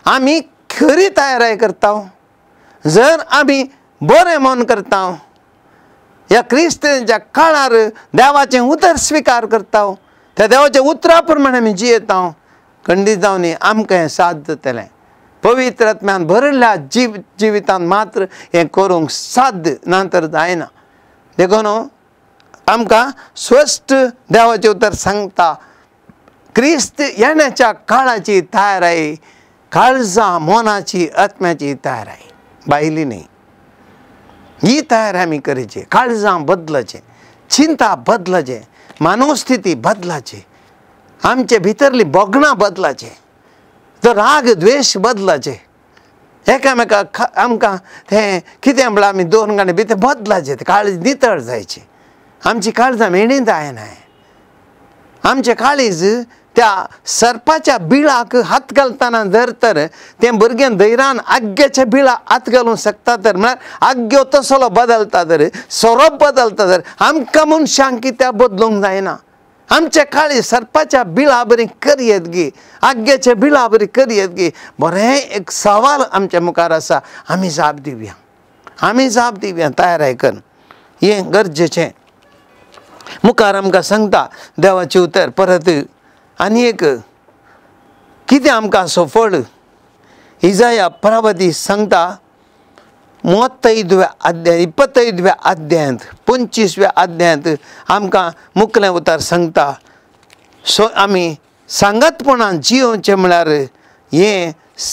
आमी खरी तयारी करता, जर आमी बरें मन करता, ह्या क्रिस्तांच्या काळार देवाचें उतर स्विकार करता, त्या देवाच्या उतरा प्रमाणे आमी जियेता, खंडीत जावन आमकां हें साध्य जातलें. पवित्र आत्म्यान भरिल्ल्या जिवितान मात्र हें करूंक साध्य ना तर जायना. देखून आमकां स्पश्ट देवाचें उतर सांगता क्रिस्त येण्याच्या काळाची तयाराय काळजां मनाची आत्म्याची तयाराय भायली न्ही. ही तयारी आमी करची, काळजां बदलाचें, चिंता बदलाचें, मानवस्थिती बदलाची, आमचे भितरली भोगणां बदलाचें, तो राग द्वेश बदलाचे, एकामेकाक आमकां तें कितें म्हळ्यार आमी दोन गाणे भितर बदलाचें, काळीज नितळ जायचें. आमची काळजां मेणी जायना, आमचें काळीज त्या सर्पाच्या बिळाक हात घालतना जर तर तें भुरगें धैर्यान आग्याच्या बिळाक हात घालूंक शकता तर म्हळ्यार आग्यो तसलो बदलता तर, सोरोप बदलता तर आमकां मनशांक कित्याक बदलूंक जायना? आमचे काळीज सर्पाच्या बिळा बरी करयत गी, आग्याच्या बिळा बरी करयत गी? बरें एक सवाल आमच्या मुखार आसा, आमी जाप दिवया, आमी जाप दिवया तयार करून, हें गरजेचें. मुखार आमकां सांगता देवाचें उतर परत आनी एक कितें आमकां सफळ इजाया प्रवादी सांगता 35व्या अध्याय 25व्या अध्यायांत 25व्या अध्यायांत आमकां मुखलें उतर सांगता. सो आमी सांगातपणान जियोवचें म्हळ्यार हें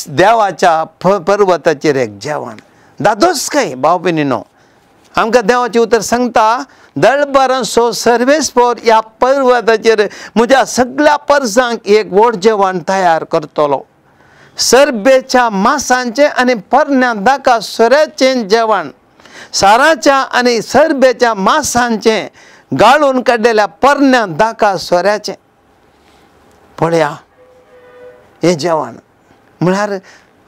देवाच्या पर्वताचेर एक जेवण दादोस काय भाव भयणीनो. आमकां देवाचें उतर सांगता दळबरांचो सर्वेस्पोर ह्या पर्वताचेर म्हज्या सगळ्या परसांक एक व्हड जेवण तयार करतलो. सरबेच्या मासांचें आनी परण्या दाका सोऱ्याचें जेवण, साराच्या आनी सरबेच्या मासांचें गाळून काडलेल्या परण्या दाका सोऱ्याचें. पळया हें जेवण म्हळ्यार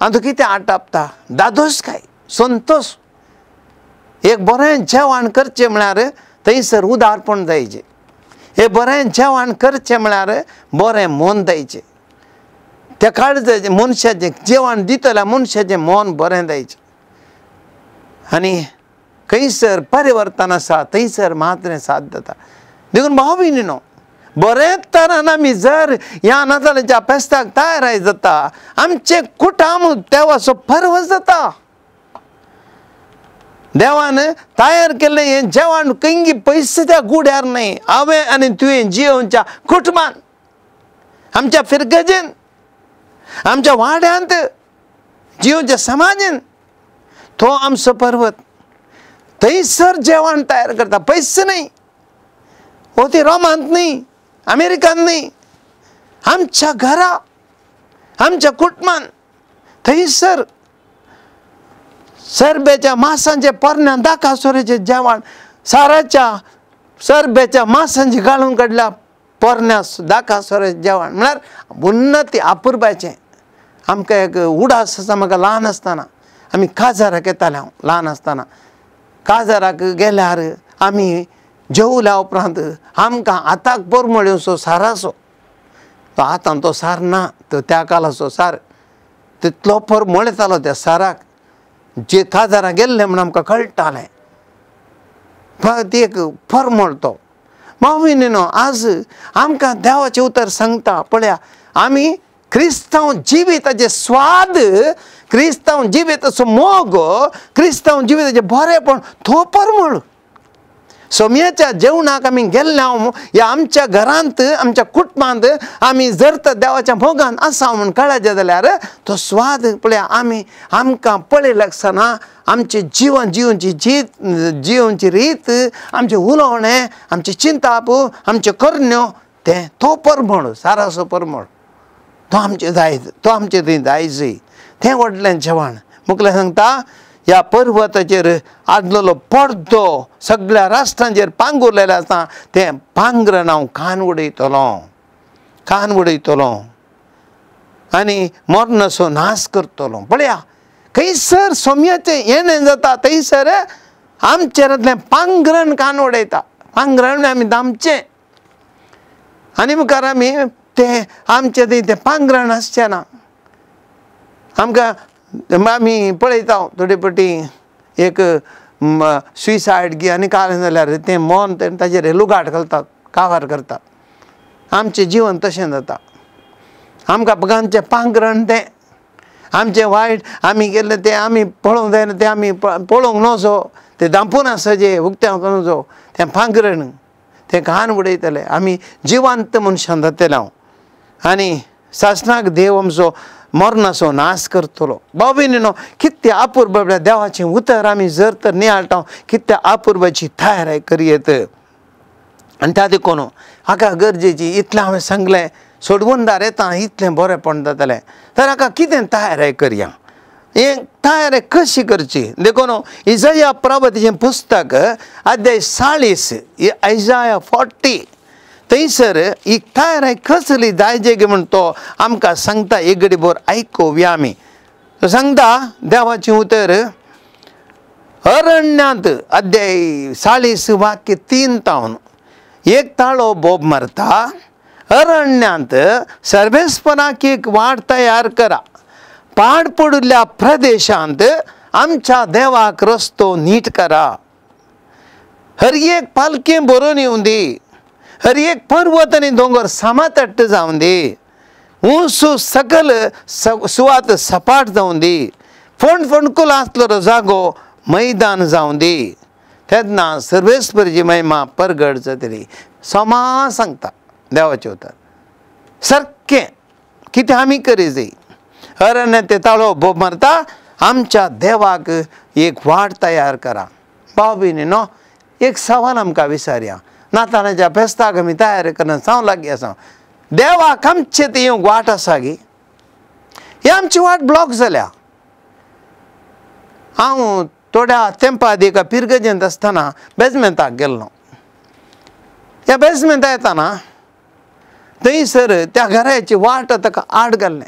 आतां कितें आटापता, दादोस काय संतोश. एक बरें जेवण करचें म्हळ्यार थंयसर उदारपण जायचें, एक बरें जेवण करचें म्हळ्यार बरें मन जायचें, त्या काळजाचें मनशाचें जेवण दितल्या मनशाचें मन बरें जायचें. आनी खंयसर परिवर्तन आसा थंयसर मात्र साथ जाता. देखून भाव भयणीनो बरें तरान आमी जर ह्या नातालाच्या फेस्ताक तयार जाता आमचें कुटाम देवाचो पर्व जाता. देवान तयार केल्लें हें जेवण खंय पयस त्या गुड्यार न्हय, हांवें आनी तुवें जियोवच्या कुटुंबान, आमच्या फिरगजेन, आमच्या वाड्यांत, जियोवच्या समाजेन तो आमचो पर्वत. थंयसर जेवण तयार करता, पयस न्हय, हो ती रोमांत न्हय, अमेरिकान न्हय, आमच्या घरा आमच्या कुटुंबान थंयसर सरबेच्या मासांचे परण्या दाकासोरेचें जेवण, साराच्या सरबेच्या मासांचे घालून काडल्या परण्या दाकासोरेचें जेवण म्हळ्यार उन्नती अपुरबायचें. आमकां एक उडास आसा, म्हाका ल्हान आसतना आमी काजाराक येताले. हांव ल्हान आसतना काजाराक गेल्यार आमी जेवल्या उपरांत आमकां हाताक परमळ्योसो साराचो, तो आतां तो सार ना, तो त्या काळाचो सार, तितलो परमळ येतालो त्या साराक. जे काजाराक गेल्ले म्हण आमकां कळटालें, फक्त एक परमळ तो. भाव भयणीनो आज आमकां देवाचें उतर सांगता पळया आमी क्रिस्तांव जिविताचे स्वाद, क्रिस्तांव जिविताचो मोग, क्रिस्तांव जिविताचें बरेंपण तो परमळ. सोम्याच्या जेवणाक आमी गेल्ले ह्या आमच्या घरांत आमच्या कुटुंबांत आमी जर तर देवाच्या मोगान आसा म्हूण कळायचें जाल्यार तो स्वाद पळया आमी आमकां पळयले आसतना आमचें जिवन जिवनची जीत जिवनची रीत, आमचें उलोवणें, आमचें चिंताप, आमच्यो करण्यो, तें तो परमळ, सारासो परमळ तो आमचें जाय, तो आमचें थंय जायजय. तें व्हडलें जेवण. मुखलें सांगता ह्या पर्वताचेर आदलोलो पडदो सगळ्या राष्ट्रांचेर पांगुरलेलें आसा तें पांगरण हांव कान उडयतलो, कान उडयतलो आनी मरणाचो नाश करतलो. पळया खंयसर सोम्याचें येणें जाता थंयसर आमचेरांतलें पांगरण कान उडयता. पांगरण आमी दामचें आनी मुखार आमी तें आमचें थंय तें पांगरण आसचें ना. आमकां आमी पळयता थोडे फावटी एक सुसायड गी आनी कारण जाल्यार तें मन ताजेर लुगाट घालतात, कावार करतात. आमचें जिवन तशें जाता. आमकां आमचें पांगरण तें आमचें वायट आमी केल्लें तें आमी पळोवंक जायना, तें आमी पळोवंक नजो, तें दांपून आसचें, उक्त्यां नजो, तें पांगरण तें घाण उडयतलें. आमी जिवंत मनशान जातले हांव आनी सासणाक देव आमचो मरणाचो नाश करतलो. भाव भयणीनो कितल्या अपुरबाय देवाचें उतर आमी जर तर नियाळटा कितल्या अपुरबायची तयारी करयेत. आनी त्या देखून हाका गरजेची इतलें हांवें सांगलें, सोडवणदार येता इतलें बरेंपण जातलें तर हाका कितें तयारी करया, हें तयारी कशी करची. देखून इजाया प्रवतीचें पुस्तक अध्याय 40, इजाया 40 थंयसर ही तयारी कसली जायजे गे म्हण तो आमकां सांगता. एक घडी भर आयकुया आमी. तो सांगता देवाचें उतर अरण्यांत अध्याय 40 वाक्य 3 तावन एक ताळो बोब मारता, अरण्यांत सर्वेस्पराक एक वाट तयार करा, पाड पडिल्ल्या प्रदेशांत आमच्या देवाक रस्तो नीट करा. हर एक पालखें भरून येवं दी, हर एक पर्वत आनी दोंगर समातट्ट जावं दी, उंच सकल सुवात सपाट जावं दी, फोंड फोंडकुल आसलो जागो मैदान जावं दी, तेन्ना सर्वेस्परची महिमा परगट जातली. समा सांगता देवाचें उतर सारकें कितें आमी करी जाय. अरण्य ते ताळो बोब मारता, आमच्या देवाक एक वाट तयार करा. भाव भयणीनो एक सवाल आमकां विचारया नातालाच्या फेस्ताक आमी तयार करना जावं लागीं आसा देवाक आमचे ती येवंक वाट आसा गी ही आमची वाट ब्लॉक जाल्या. हांव थोड्या तेंपा आदी एका पिरगजेंत आसतना बेजमेंताक गेल्लो. ह्या बेजमेंता येताना थंयसर त्या घराची वाट ताका आड घाल्लें.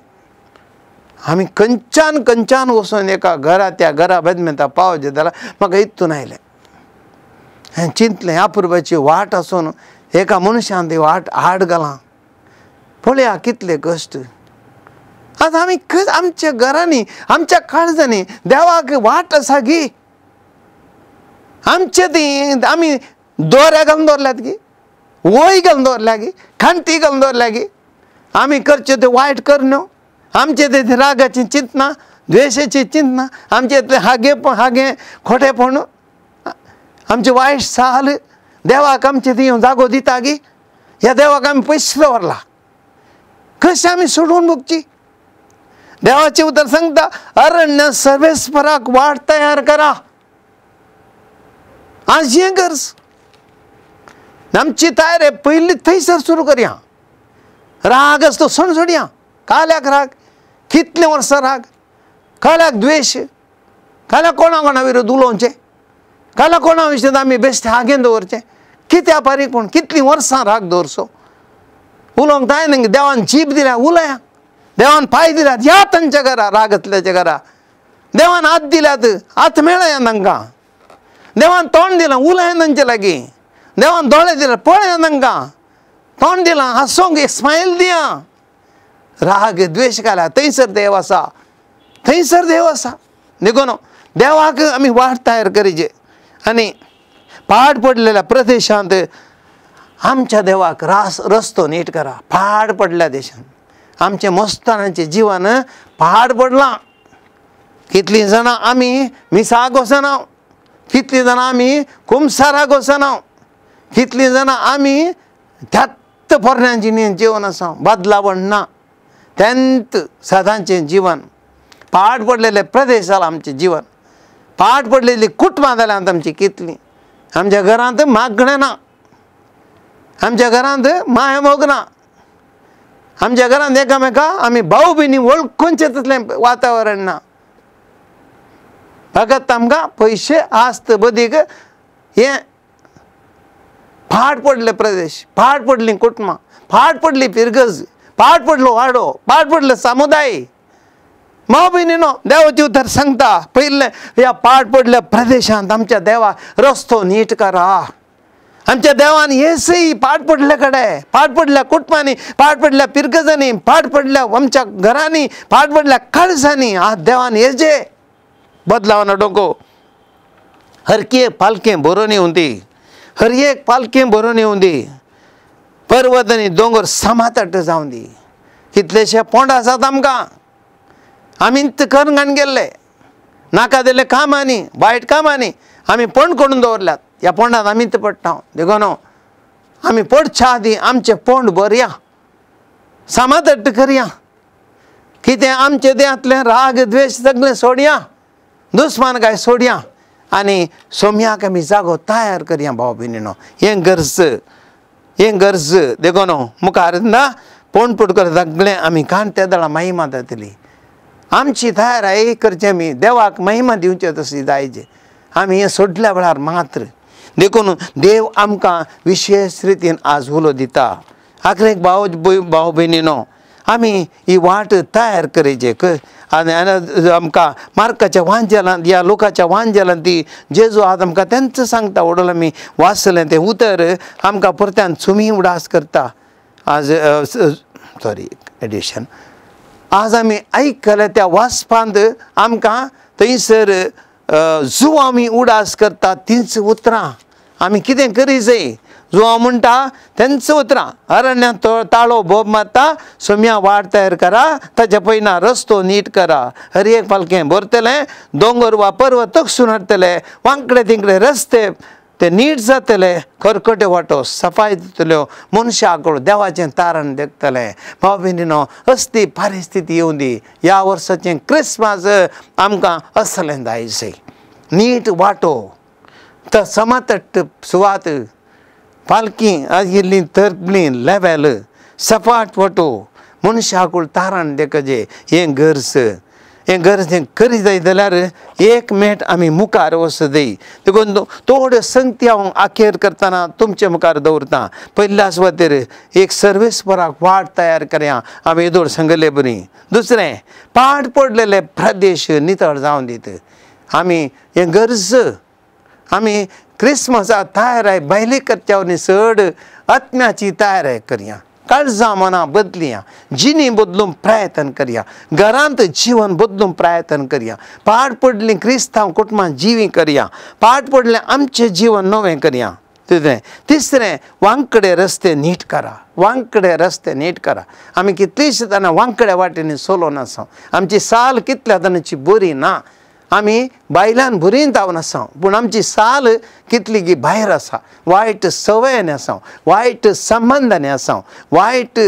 आमी खंयच्यान खंयच्यान वचून एका घरा त्या घरा बेजमेंता पावचें जाल्यार म्हाका इतून आयलें. हांवें चिंतलें अपुरबायची वाट आसून एका मनशान ती वाट आड घालां पळया कितले कश्ट. आतां आमी आमच्या घरांनी आमच्या काळजांनी देवाक वाट आसा गी आमचे ती आमी दोऱ्या घालून दवरल्यात गी वय घालून दवरल्या गी खांटी घालून दवरल्या गी आमी करचे ते वायट करन्यो आमचे ते रागाची चिंतना द्वेशाची चिंतना आमचे इतले हागे हागे खोटेपण आमचे वायट साल देवाक आमचे ती जागो दिता गी ह्या देवाक आमी पयशे दवरला कशें आमी सोडून भोगची. देवाचें उतर सांगता अरण्य सर्वेस्पराक वाट तयार करा. आज हें गरज आमची तयारी पयली थंयसर सुरू करया. राग आसतो सोडून सोडया. काल्याक राग कितले वर्सां राग काल्याक द्वेश काल्याक कोणा कोणा विरोध उलोवचें काल्याक कोणा विशय आमी बेश्टे हागेन दवरचें कित्या पारीक पूण कितलीं वर्सां राग दवरचो उलोवंक जाय न्ही. देवान जीब दिल्या उलया देवान पांय दिल्यात ह्या तांच्या घरा राग आसल्याच्या घरा देवान हात दिल्यात हात मेळया तांकां देवान तोंड दिलां उलया तांचे लागीं देवान दोळे दिले पळया तांकां तोंड दिलां हांसोंक एक स्मायल दिया. राग द्वेश घाल्या थंयसर देव आसा थंयसर देव आसा. देखून देवाक आमी वाट तयार करीचे आनी पाड पडलेल्या प्रदेशांत आमच्या देवाक रास रस्तो नीट करा. पाड पडल्या देशांत आमचें मस्तानाचें जिवन पाड पडलां. कितलीं जाणां आमी मिसाक वचना कितलीं जाणां आमी कुमसाराक वचना कितलीं जाणां आमी त्यात पोरण्या जिवन आसा बदलावण ना तेंत सदांचें जिवन पाड पडलेले प्रदेश जाला आमचें जिवन पाड पडलेली कुटुंबां जाल्यांत आमचीं कितलीं. आमच्या घरांत मागणें ना आमच्या घरांत माया मोग ना आमच्या घरांत एकामेका आमी भाव भयणी वळखूनचें तसलें वातावरण ना. फकत आमकां पयशे आस्त बदीक हें पाड पडले प्रदेश पाड पडलीं कुटुंबां पाड पडली पिरगज पाड पडलो वाडो पाड पडलो समुदाय. माव भयणीनो देवाचें उतर सांगता पयलें ह्या पाड पडल्या प्रदेशांत आमच्या देवा रस्तो नीट करा. आमच्या देवान येसय पाड पडल्या कडेन पाड पडल्या कुटुंबांनी पाड पडल्या पिरगजांनी पाड पडल्या आमच्या घरांनी पाड पडल्या काळजांनी आज देवान येजे बदलाव डोको. हर एक पालखें भरून येवं दी हर एक पालखें भरून येवं दी पर्वत आनी दोंगर समातट जावं दी. कितलेशे पोंड आसात आमकां आमी करून घाण गेल्ले नाका दिल्ले कामांनी वायट कामांनी आमी पोंड करून दवरल्यात. ह्या पोंडांत आमीच पडटा देखून आमी पडच्या आदीं आमचें पोंड भरया समातट करया कितें आमचें देहांतलें राग द्वेश सगळें सोडया दुस्मान काय सोडया आनी सोम्याक आमी जागो तयार करया. भाव भयणीनो हें गरज हें गरज देखून मुखार ना पोंड पुटकर सगळें आमी कान त्या दळा महिमा जातली. आमची तयार करचें आमी देवाक महिमा दिवचे तशी जायचे आमी हें सोडल्या वेळार मात्र. देखून देव आमकां विशेश रितीन आज उलो दिता. आखरेक भाव भाव भयणीनो आमी ही वाट तयार करचे आनी आमकां मार्काच्या वांजेलांत ह्या लोकाच्या वांजेलांत ती जेजू आज आमकां तेंच सांगता. वडोल आमी वाचलें तें उतर आमकां परत्यान सुमी उडास करता. आज सॉरी एडिशन आज आमी आयकलें त्या वाचपांत आमकां थंयसर जुवां आमी उडास करता तींच उतरां आमी कितें करी जाय. जुवां म्हणटा तेंच उतरां अरण्यांत ताळो बोब मारता सोम्या वाट तयार करा ताच्या पयना रस्तो नीट करा. हर एक पालखें भरतलें दोंगर वा पर्वत तकसून हाडटले वांकडे तिंकडे रस्ते ते नीट जातले खरखटे वाटो सफाय दितल्यो मनशाक देवाचें तारण देखतलें. भाव भयणीनो असली परिस्थिती येवं दी. ह्या वर्साचें क्रिसमस आमकां असलें जाय नीट वाटो तर समतट्ट सुवात पालखी आशिल्ली तरली लेवेल सपाट वटो मनशाकूळ तारण देखजे हें गरज हें गरज हें करी जाय जाल्यार एक मेट आमी मुखार वचत. देखून थोड्यो संगती हांव आखेर करतना तुमचे मुखार दवरता. पयल्या सुवातेर एक सर्वेस्पराक वाट तयार करया आमी येदोळ सांगले बरी. दुसरें पाड पडलेले प्रदेश नितळ जावन दीत आमी हें गरज. आमी क्रिसमसा तयाराय भायली करच्या वरवीं चड आत्म्याची तयाराय करया. काळजां मनां बदलया, जिणी बदलूंक प्रयत्न करया, घरांत जिवन बदलूंक प्रयत्न करया. पाड पडलीं क्रिस्तांव कुटुंबां जिवी करया, पाड पडलें आमचें जिवन नवें करया. तितलें. तिसरें वांकडे रस्ते नीट करा, वांकडे रस्ते नीट करा. आमी कितलींशीं जाणां वांकड्या वाटेंनी चलोवन आसा. आमची साल कितल्या जाणांची बरी ना. आमी बायलान भुरीन जावन आसा पूण आमची साल कितली गी भायर आसा. वायट संवयेन आसा, वायट संबंदांनी आसा, वायट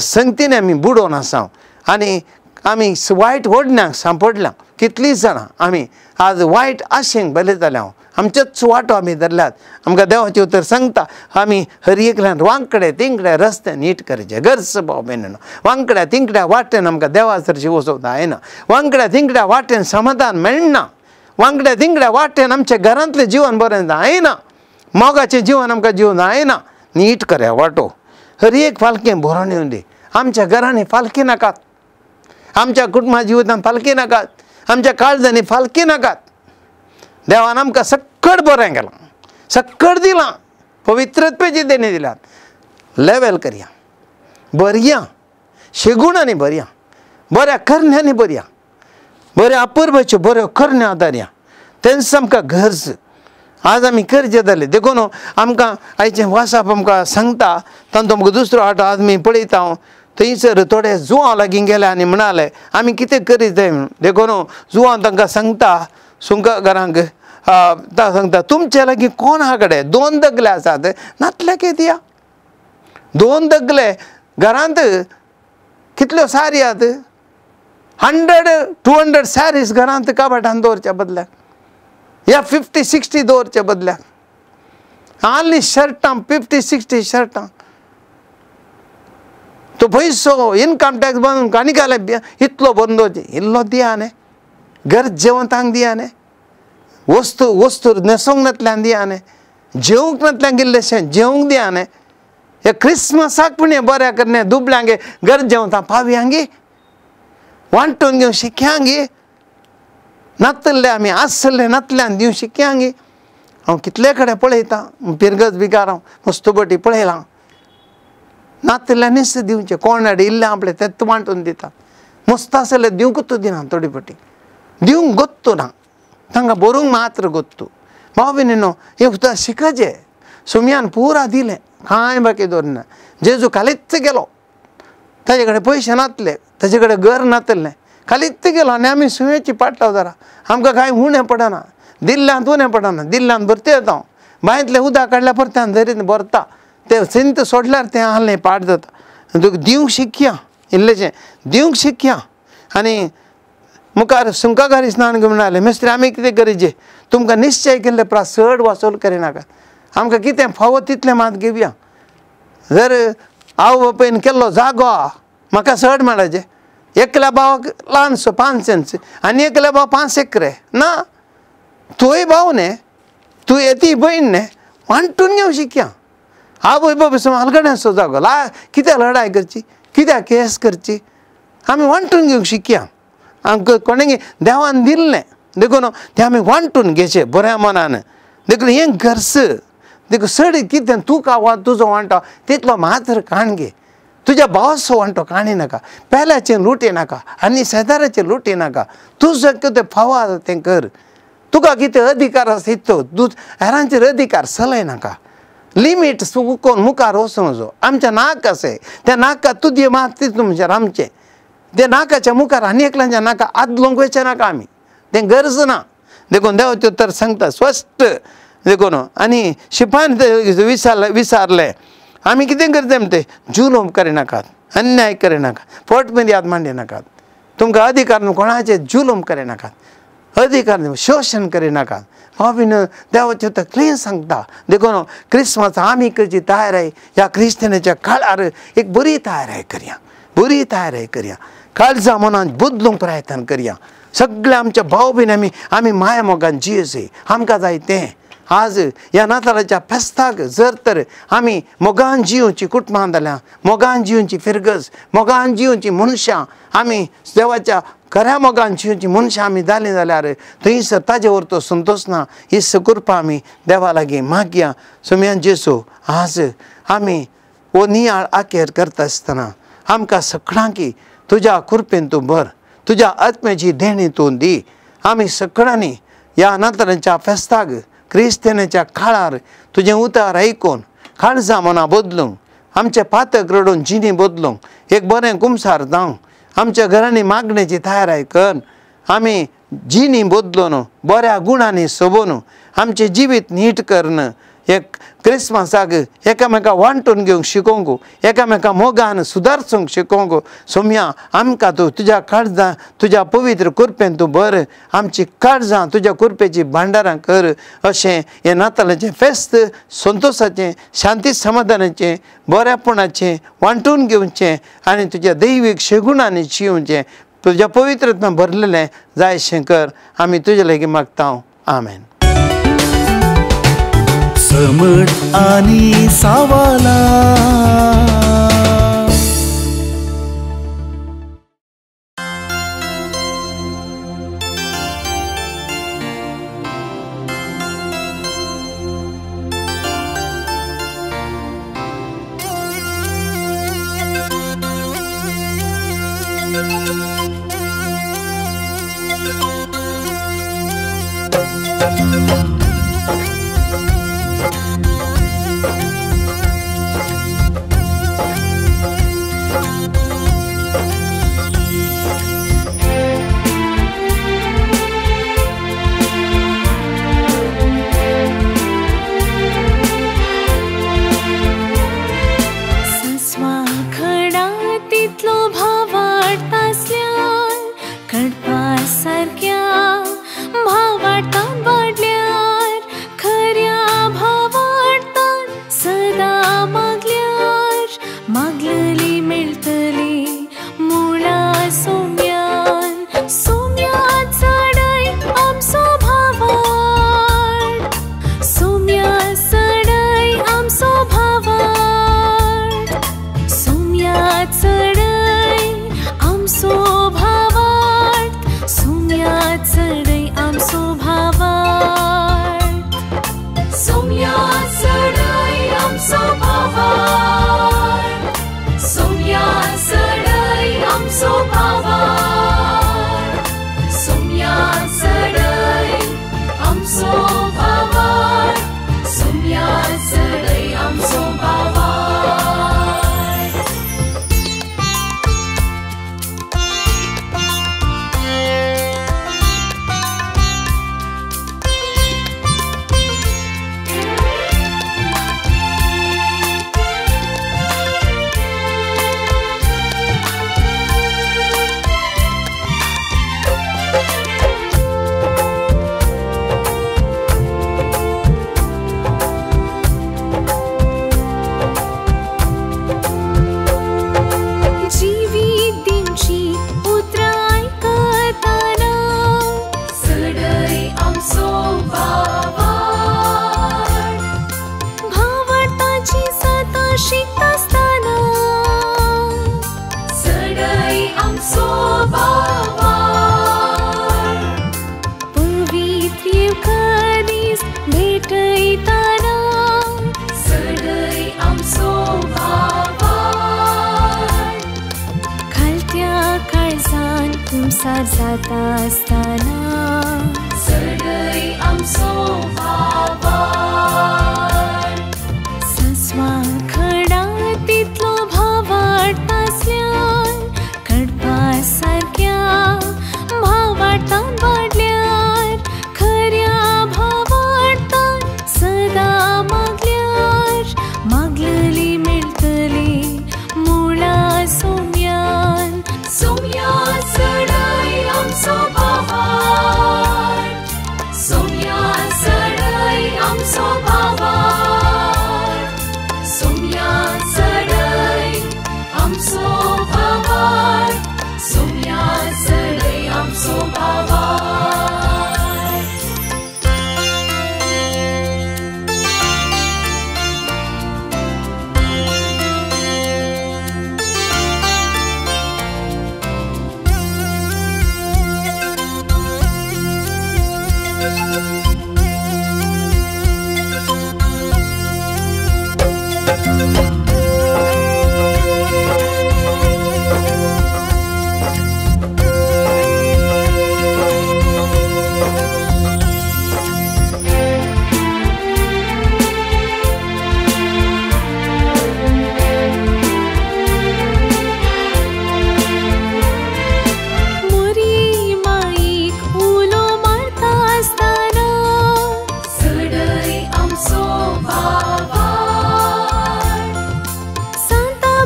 संगतीन आमी बुडोवन आसा आनी आमी वायट ओडण्याक सांपडल्या. कितलीं जाणां आमी आज वायट आशेंक बरे जाल्या. आमचेच वांटो आमी धरल्यात. आमकां देवाचें उतर सांगता आमी हर एकल्यान वांकडे तिंकडे रस्ते नीट करचे. गरज भाव भयणीनो, वांकड्या तिंकड्या वाटेन आमकां देवा सरशी वचोंक जायना. वांकड्या तिंकड्या वाटेन समाधान मेळना. वांकड्या तिंकड्या वाटेन आमच्या घरांतलें जिवन बरें जायना. मोगाचें जिवन आमकां जिवन जायना. नीट करया वाटो. हर एक फालकें भरोन येवन दी. आमच्या घरांनी फालकी नाकात, आमच्या कुटुंबा जिवितान फालकी नाकात, आमच्या काळजांनी फालकी नाकात. देवान आमकां सक्कड बरें केलां, सक्कड दिलां, पवित्रत्वाची देणी दिल्यात. लेवेल करया, बरया शेगुणांनी बरया, बऱ्या करण्यांनी बरया, बऱ्या अपुरबायच्यो बऱ्यो करण्यो आदारया. तेंच आमकां गरज. आज आमी करचें जालें. देखून आमकां आयचें वासाप आमकां सांगता. तांचो आमकां दुसरो आटो आज आमी पळयता. हांव थंयसर थोडे जुवां लागीं गेले आनी म्हणाले आमी कितें करीत जाय म्हणून. देखून जुवां तांकां सांगता सुंगकारांक सांगता तुमचे लागीं कोण आहा कडेन दोन दगले आसात नातल्याक दिया. दोन दगले घरांत कितल्यो सारी आहात 100 200 सारीस घरांत कबाटान दवरच्या बदल्याक या 50 60 दवरच्या बदल्याक आनी शर्टां 50 60 शर्टां. तो पयसो इनकम टॅक्स बांदून आनी घाले इतलो भरून दवरचे. इल्लो दिया न्ही, गरजेवंतांक दिया न्ही, वस्तू वस्तू न्हेसोंक नातल्यान दिया न्ही, जेवंक नातल्यान इल्लेशें जेवंक दिया न्ही. हे क्रिसमसाक पूण हें बऱ्या करणे दुबल्यांगे गरजेवंतां पावयांगी वांटून घेवंक शिकयांगी. नातल्ले आमी आसले नातल्यान दिवंक शिकयांगी. हांव कितले कडेन पळयतां पिरगज बिगार हांव मस्त बटी पळयलां. नातल्यांनीच दिवचें. कोण इल्लें आपलें तें वांटून दिता. मस्त आसलें दिवंकूच दिना. थोडी पटी दिवंक गोत्तू ना, तांकां बरोवंक मात्र गोत्तू. भाव भयणीनो हें उतर शिकचें. सुमयान पुरा दिलें, कांय बाकी दवरना. जेजू खालीच गेलो, ताजे कडेन पयशे नातले, ताजे कडेन घर नातलें, खालीच गेलो. आनी आमी सुम्याची पाटलाव जरा आमकां कांय उणें पडना, दिल्ल्यांत उणें पडना. दिल्ल्यांत भरती येता हांव बांयतलें उदक काडल्यार परत्यान झरीन भरता. तें सिंत सोडल्यार तें आहलें पाट जाता. तुका दिवंक शिकया, इल्लेशें दिवंक शिकया. आनी मुखार सुंकागारी स्नान म्हणाले मिस्त्री आमी कितें करीचे तुमकां निश्चय केल्ले प्रास चड वासोल करिनाकात. आमकां कितें फावो तितलें मात घेवया. जर आवय बापायन केल्लो जागो आहा म्हाका चड मेळाचें. एकल्या भावाक ल्हानसो 5 सेंट्स आनी एकल्या भाव 5 एकरे ना. तूंय भाव न्ही, तूं येती भयण न्ही, वांटून घेवंक शिकया. आवय बापूय हलगड्यांचो जागो ला कित्याक लडाय करची, कित्याक केस करची. आमी वांटून घेवंक शिकया. आमकां कोणें देवान दिल्लें देखून तें आमी वांटून घेवचें बऱ्या मनान. देखून हें गरज. देखून चड कितें तूं का तुजो वांटो तितलो मात्र काण घे. तुज्या भावाचो वांटो काणी नाका, पेल्याचें लुटी नाका आनी शेजाऱ्याचें लुटी नाका. तुजो कितें फावो आसा तें कर. तुका कितें अधिकार आसा तितलो तूं हेरांचेर अधिकार चलय नाका. लिमीट चुकोवन मुखार वचूंक जो आमच्या नाक आसा त्या नाका तुजें मात तितून म्हणल्यार आमचें ते नाकाच्या मुखार आनी एकल्याच्या नाका आदलोंक वयचें नाका आमी, तें गरज ना. देखून देव त्यो तर सांगता स्पश्ट. देखून आनी शिपायन विचारलें आमी कितें करता म्हणटे जुलूम करिनाकात, अन्याय करिनाकात, फट मर्याद मांडिनाकात, तुमकां अधिकार कोणाचेर जुलूम करिनाकात. अधिकार शोशण करिनाका। भाव देवाचें उतर क्लीन सांगता। देखून क्रिसमस आमी करची तयाराय ह्या क्रिस्तांच्या काळार एक बरी तयाराय करया, बरी तयाराय करया, काळजा मनान बदलूंक प्रयत्न करया। सगळे आमच्या भाव बीन आमी आमी माया मोगान जियेवचें आमकां जाय तें। आज ह्या नातालाच्या फेस्ताक जर तर आमी मोगान जियोवची कुटुंबां जाल्या, मोगान जियोवची फिरगज, मोगान जियोवची मनशां, आमी देवाच्या खऱ्या मोगान जियोवची मनशां आमी जालीं जाल्यार थंयसर ताजे वर तो संतोश ना। ही कृपा आमी देवा लागीं मागया। सोम्यान जेसू आज आमी हो नियाळ आखेर करता आसतना आमकां सगळ्यांकी तुज्या कृपेन तूं भर, तुज्या आत्म्याची देणी तूं दी। आमी सगळ्यांनी ह्या नातालांच्या फेस्ताक क्रिस्तांच्या काळार तुजें उतार आयकून काळजां मनां बदलूंक, आमचें पातक रडून जिणी बदलूंक, एक बरें कुमसार जावंक, आमच्या घरांनी मागण्याची तयाराय कर, आमी जिणी बदलून बऱ्या गुणांनी सोबोवन आमचें जिवीत नीट करून एक क्रिसमसाक एकामेका वांटून घेवंक शिकोवंक, एकामेका मोगान सुदारचूंक शिकोवंक सोम्या आमकां तूं तुज्या काळजां तुज्या पवित्र कृपेन तूं भर, आमची काळजां तुज्या कृपेची भांडारां कर। अशें हें नातालाचें फेस्त संतोशाचें, शांती समाधानाचें, बऱ्यापणाचें वांटून घेवचें आनी तुज्या दैवीक शेगुणांनी जियोवचें, तुज्या पवित्रतान भरलेलें जाय अशें कर, आमी तुजे लागीं मागता। आमेन। समट आनी सावाला। सोम्या चडय आमचो भावार्थ।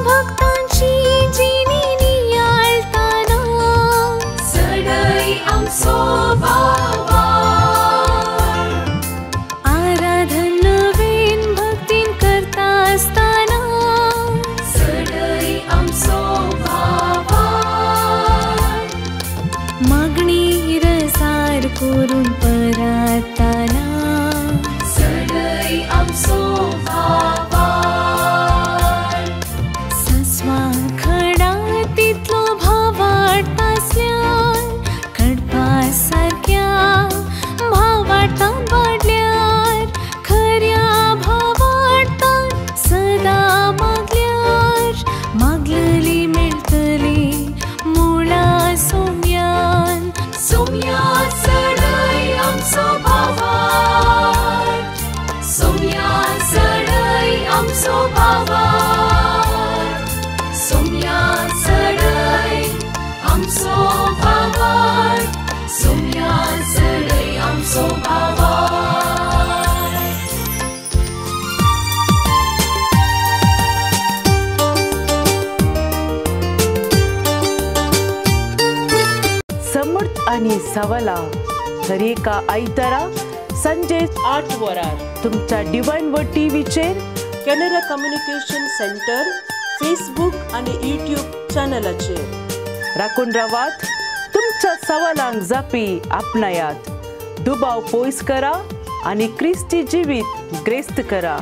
भक्तांची जिणी नियाळताना चडय आमचो भावार्थ आराधन नवीन भक्तीन करता आसतना चडय आमचो भावार्थ मागणी रसार करून पराताना चडय आमचो भावार्थ सस्वा खडा तितलो भावार्थ आसल्यार कडपा सारक्या भावार्थान वाडल्यार खऱ्या भावार्थान सदां मागल्यार मागलली मेळटली मुळा सोम्यान. सोम्या चडय आमचो भावार्थ सोम्या चडय आमचो भावार्थ सोम्या चडय आमचो भावार्थ सोम्या चडय आमचो भावार्थ. समर्थ आणि सवला दरेका आयतारा संजे 8 वरार तुमच्या डिवायन वर्ड टीव्हीचेर कॅनरा कम्युनिकेशन सेंटर फेसबुक आणि यूट्यूब चॅनलाचेर राखून रावात. तुमच्या सवालांक जापी आपणायात, दुबाव पयस करा आनी क्रिस्ती जिवीत ग्रेस्त करा.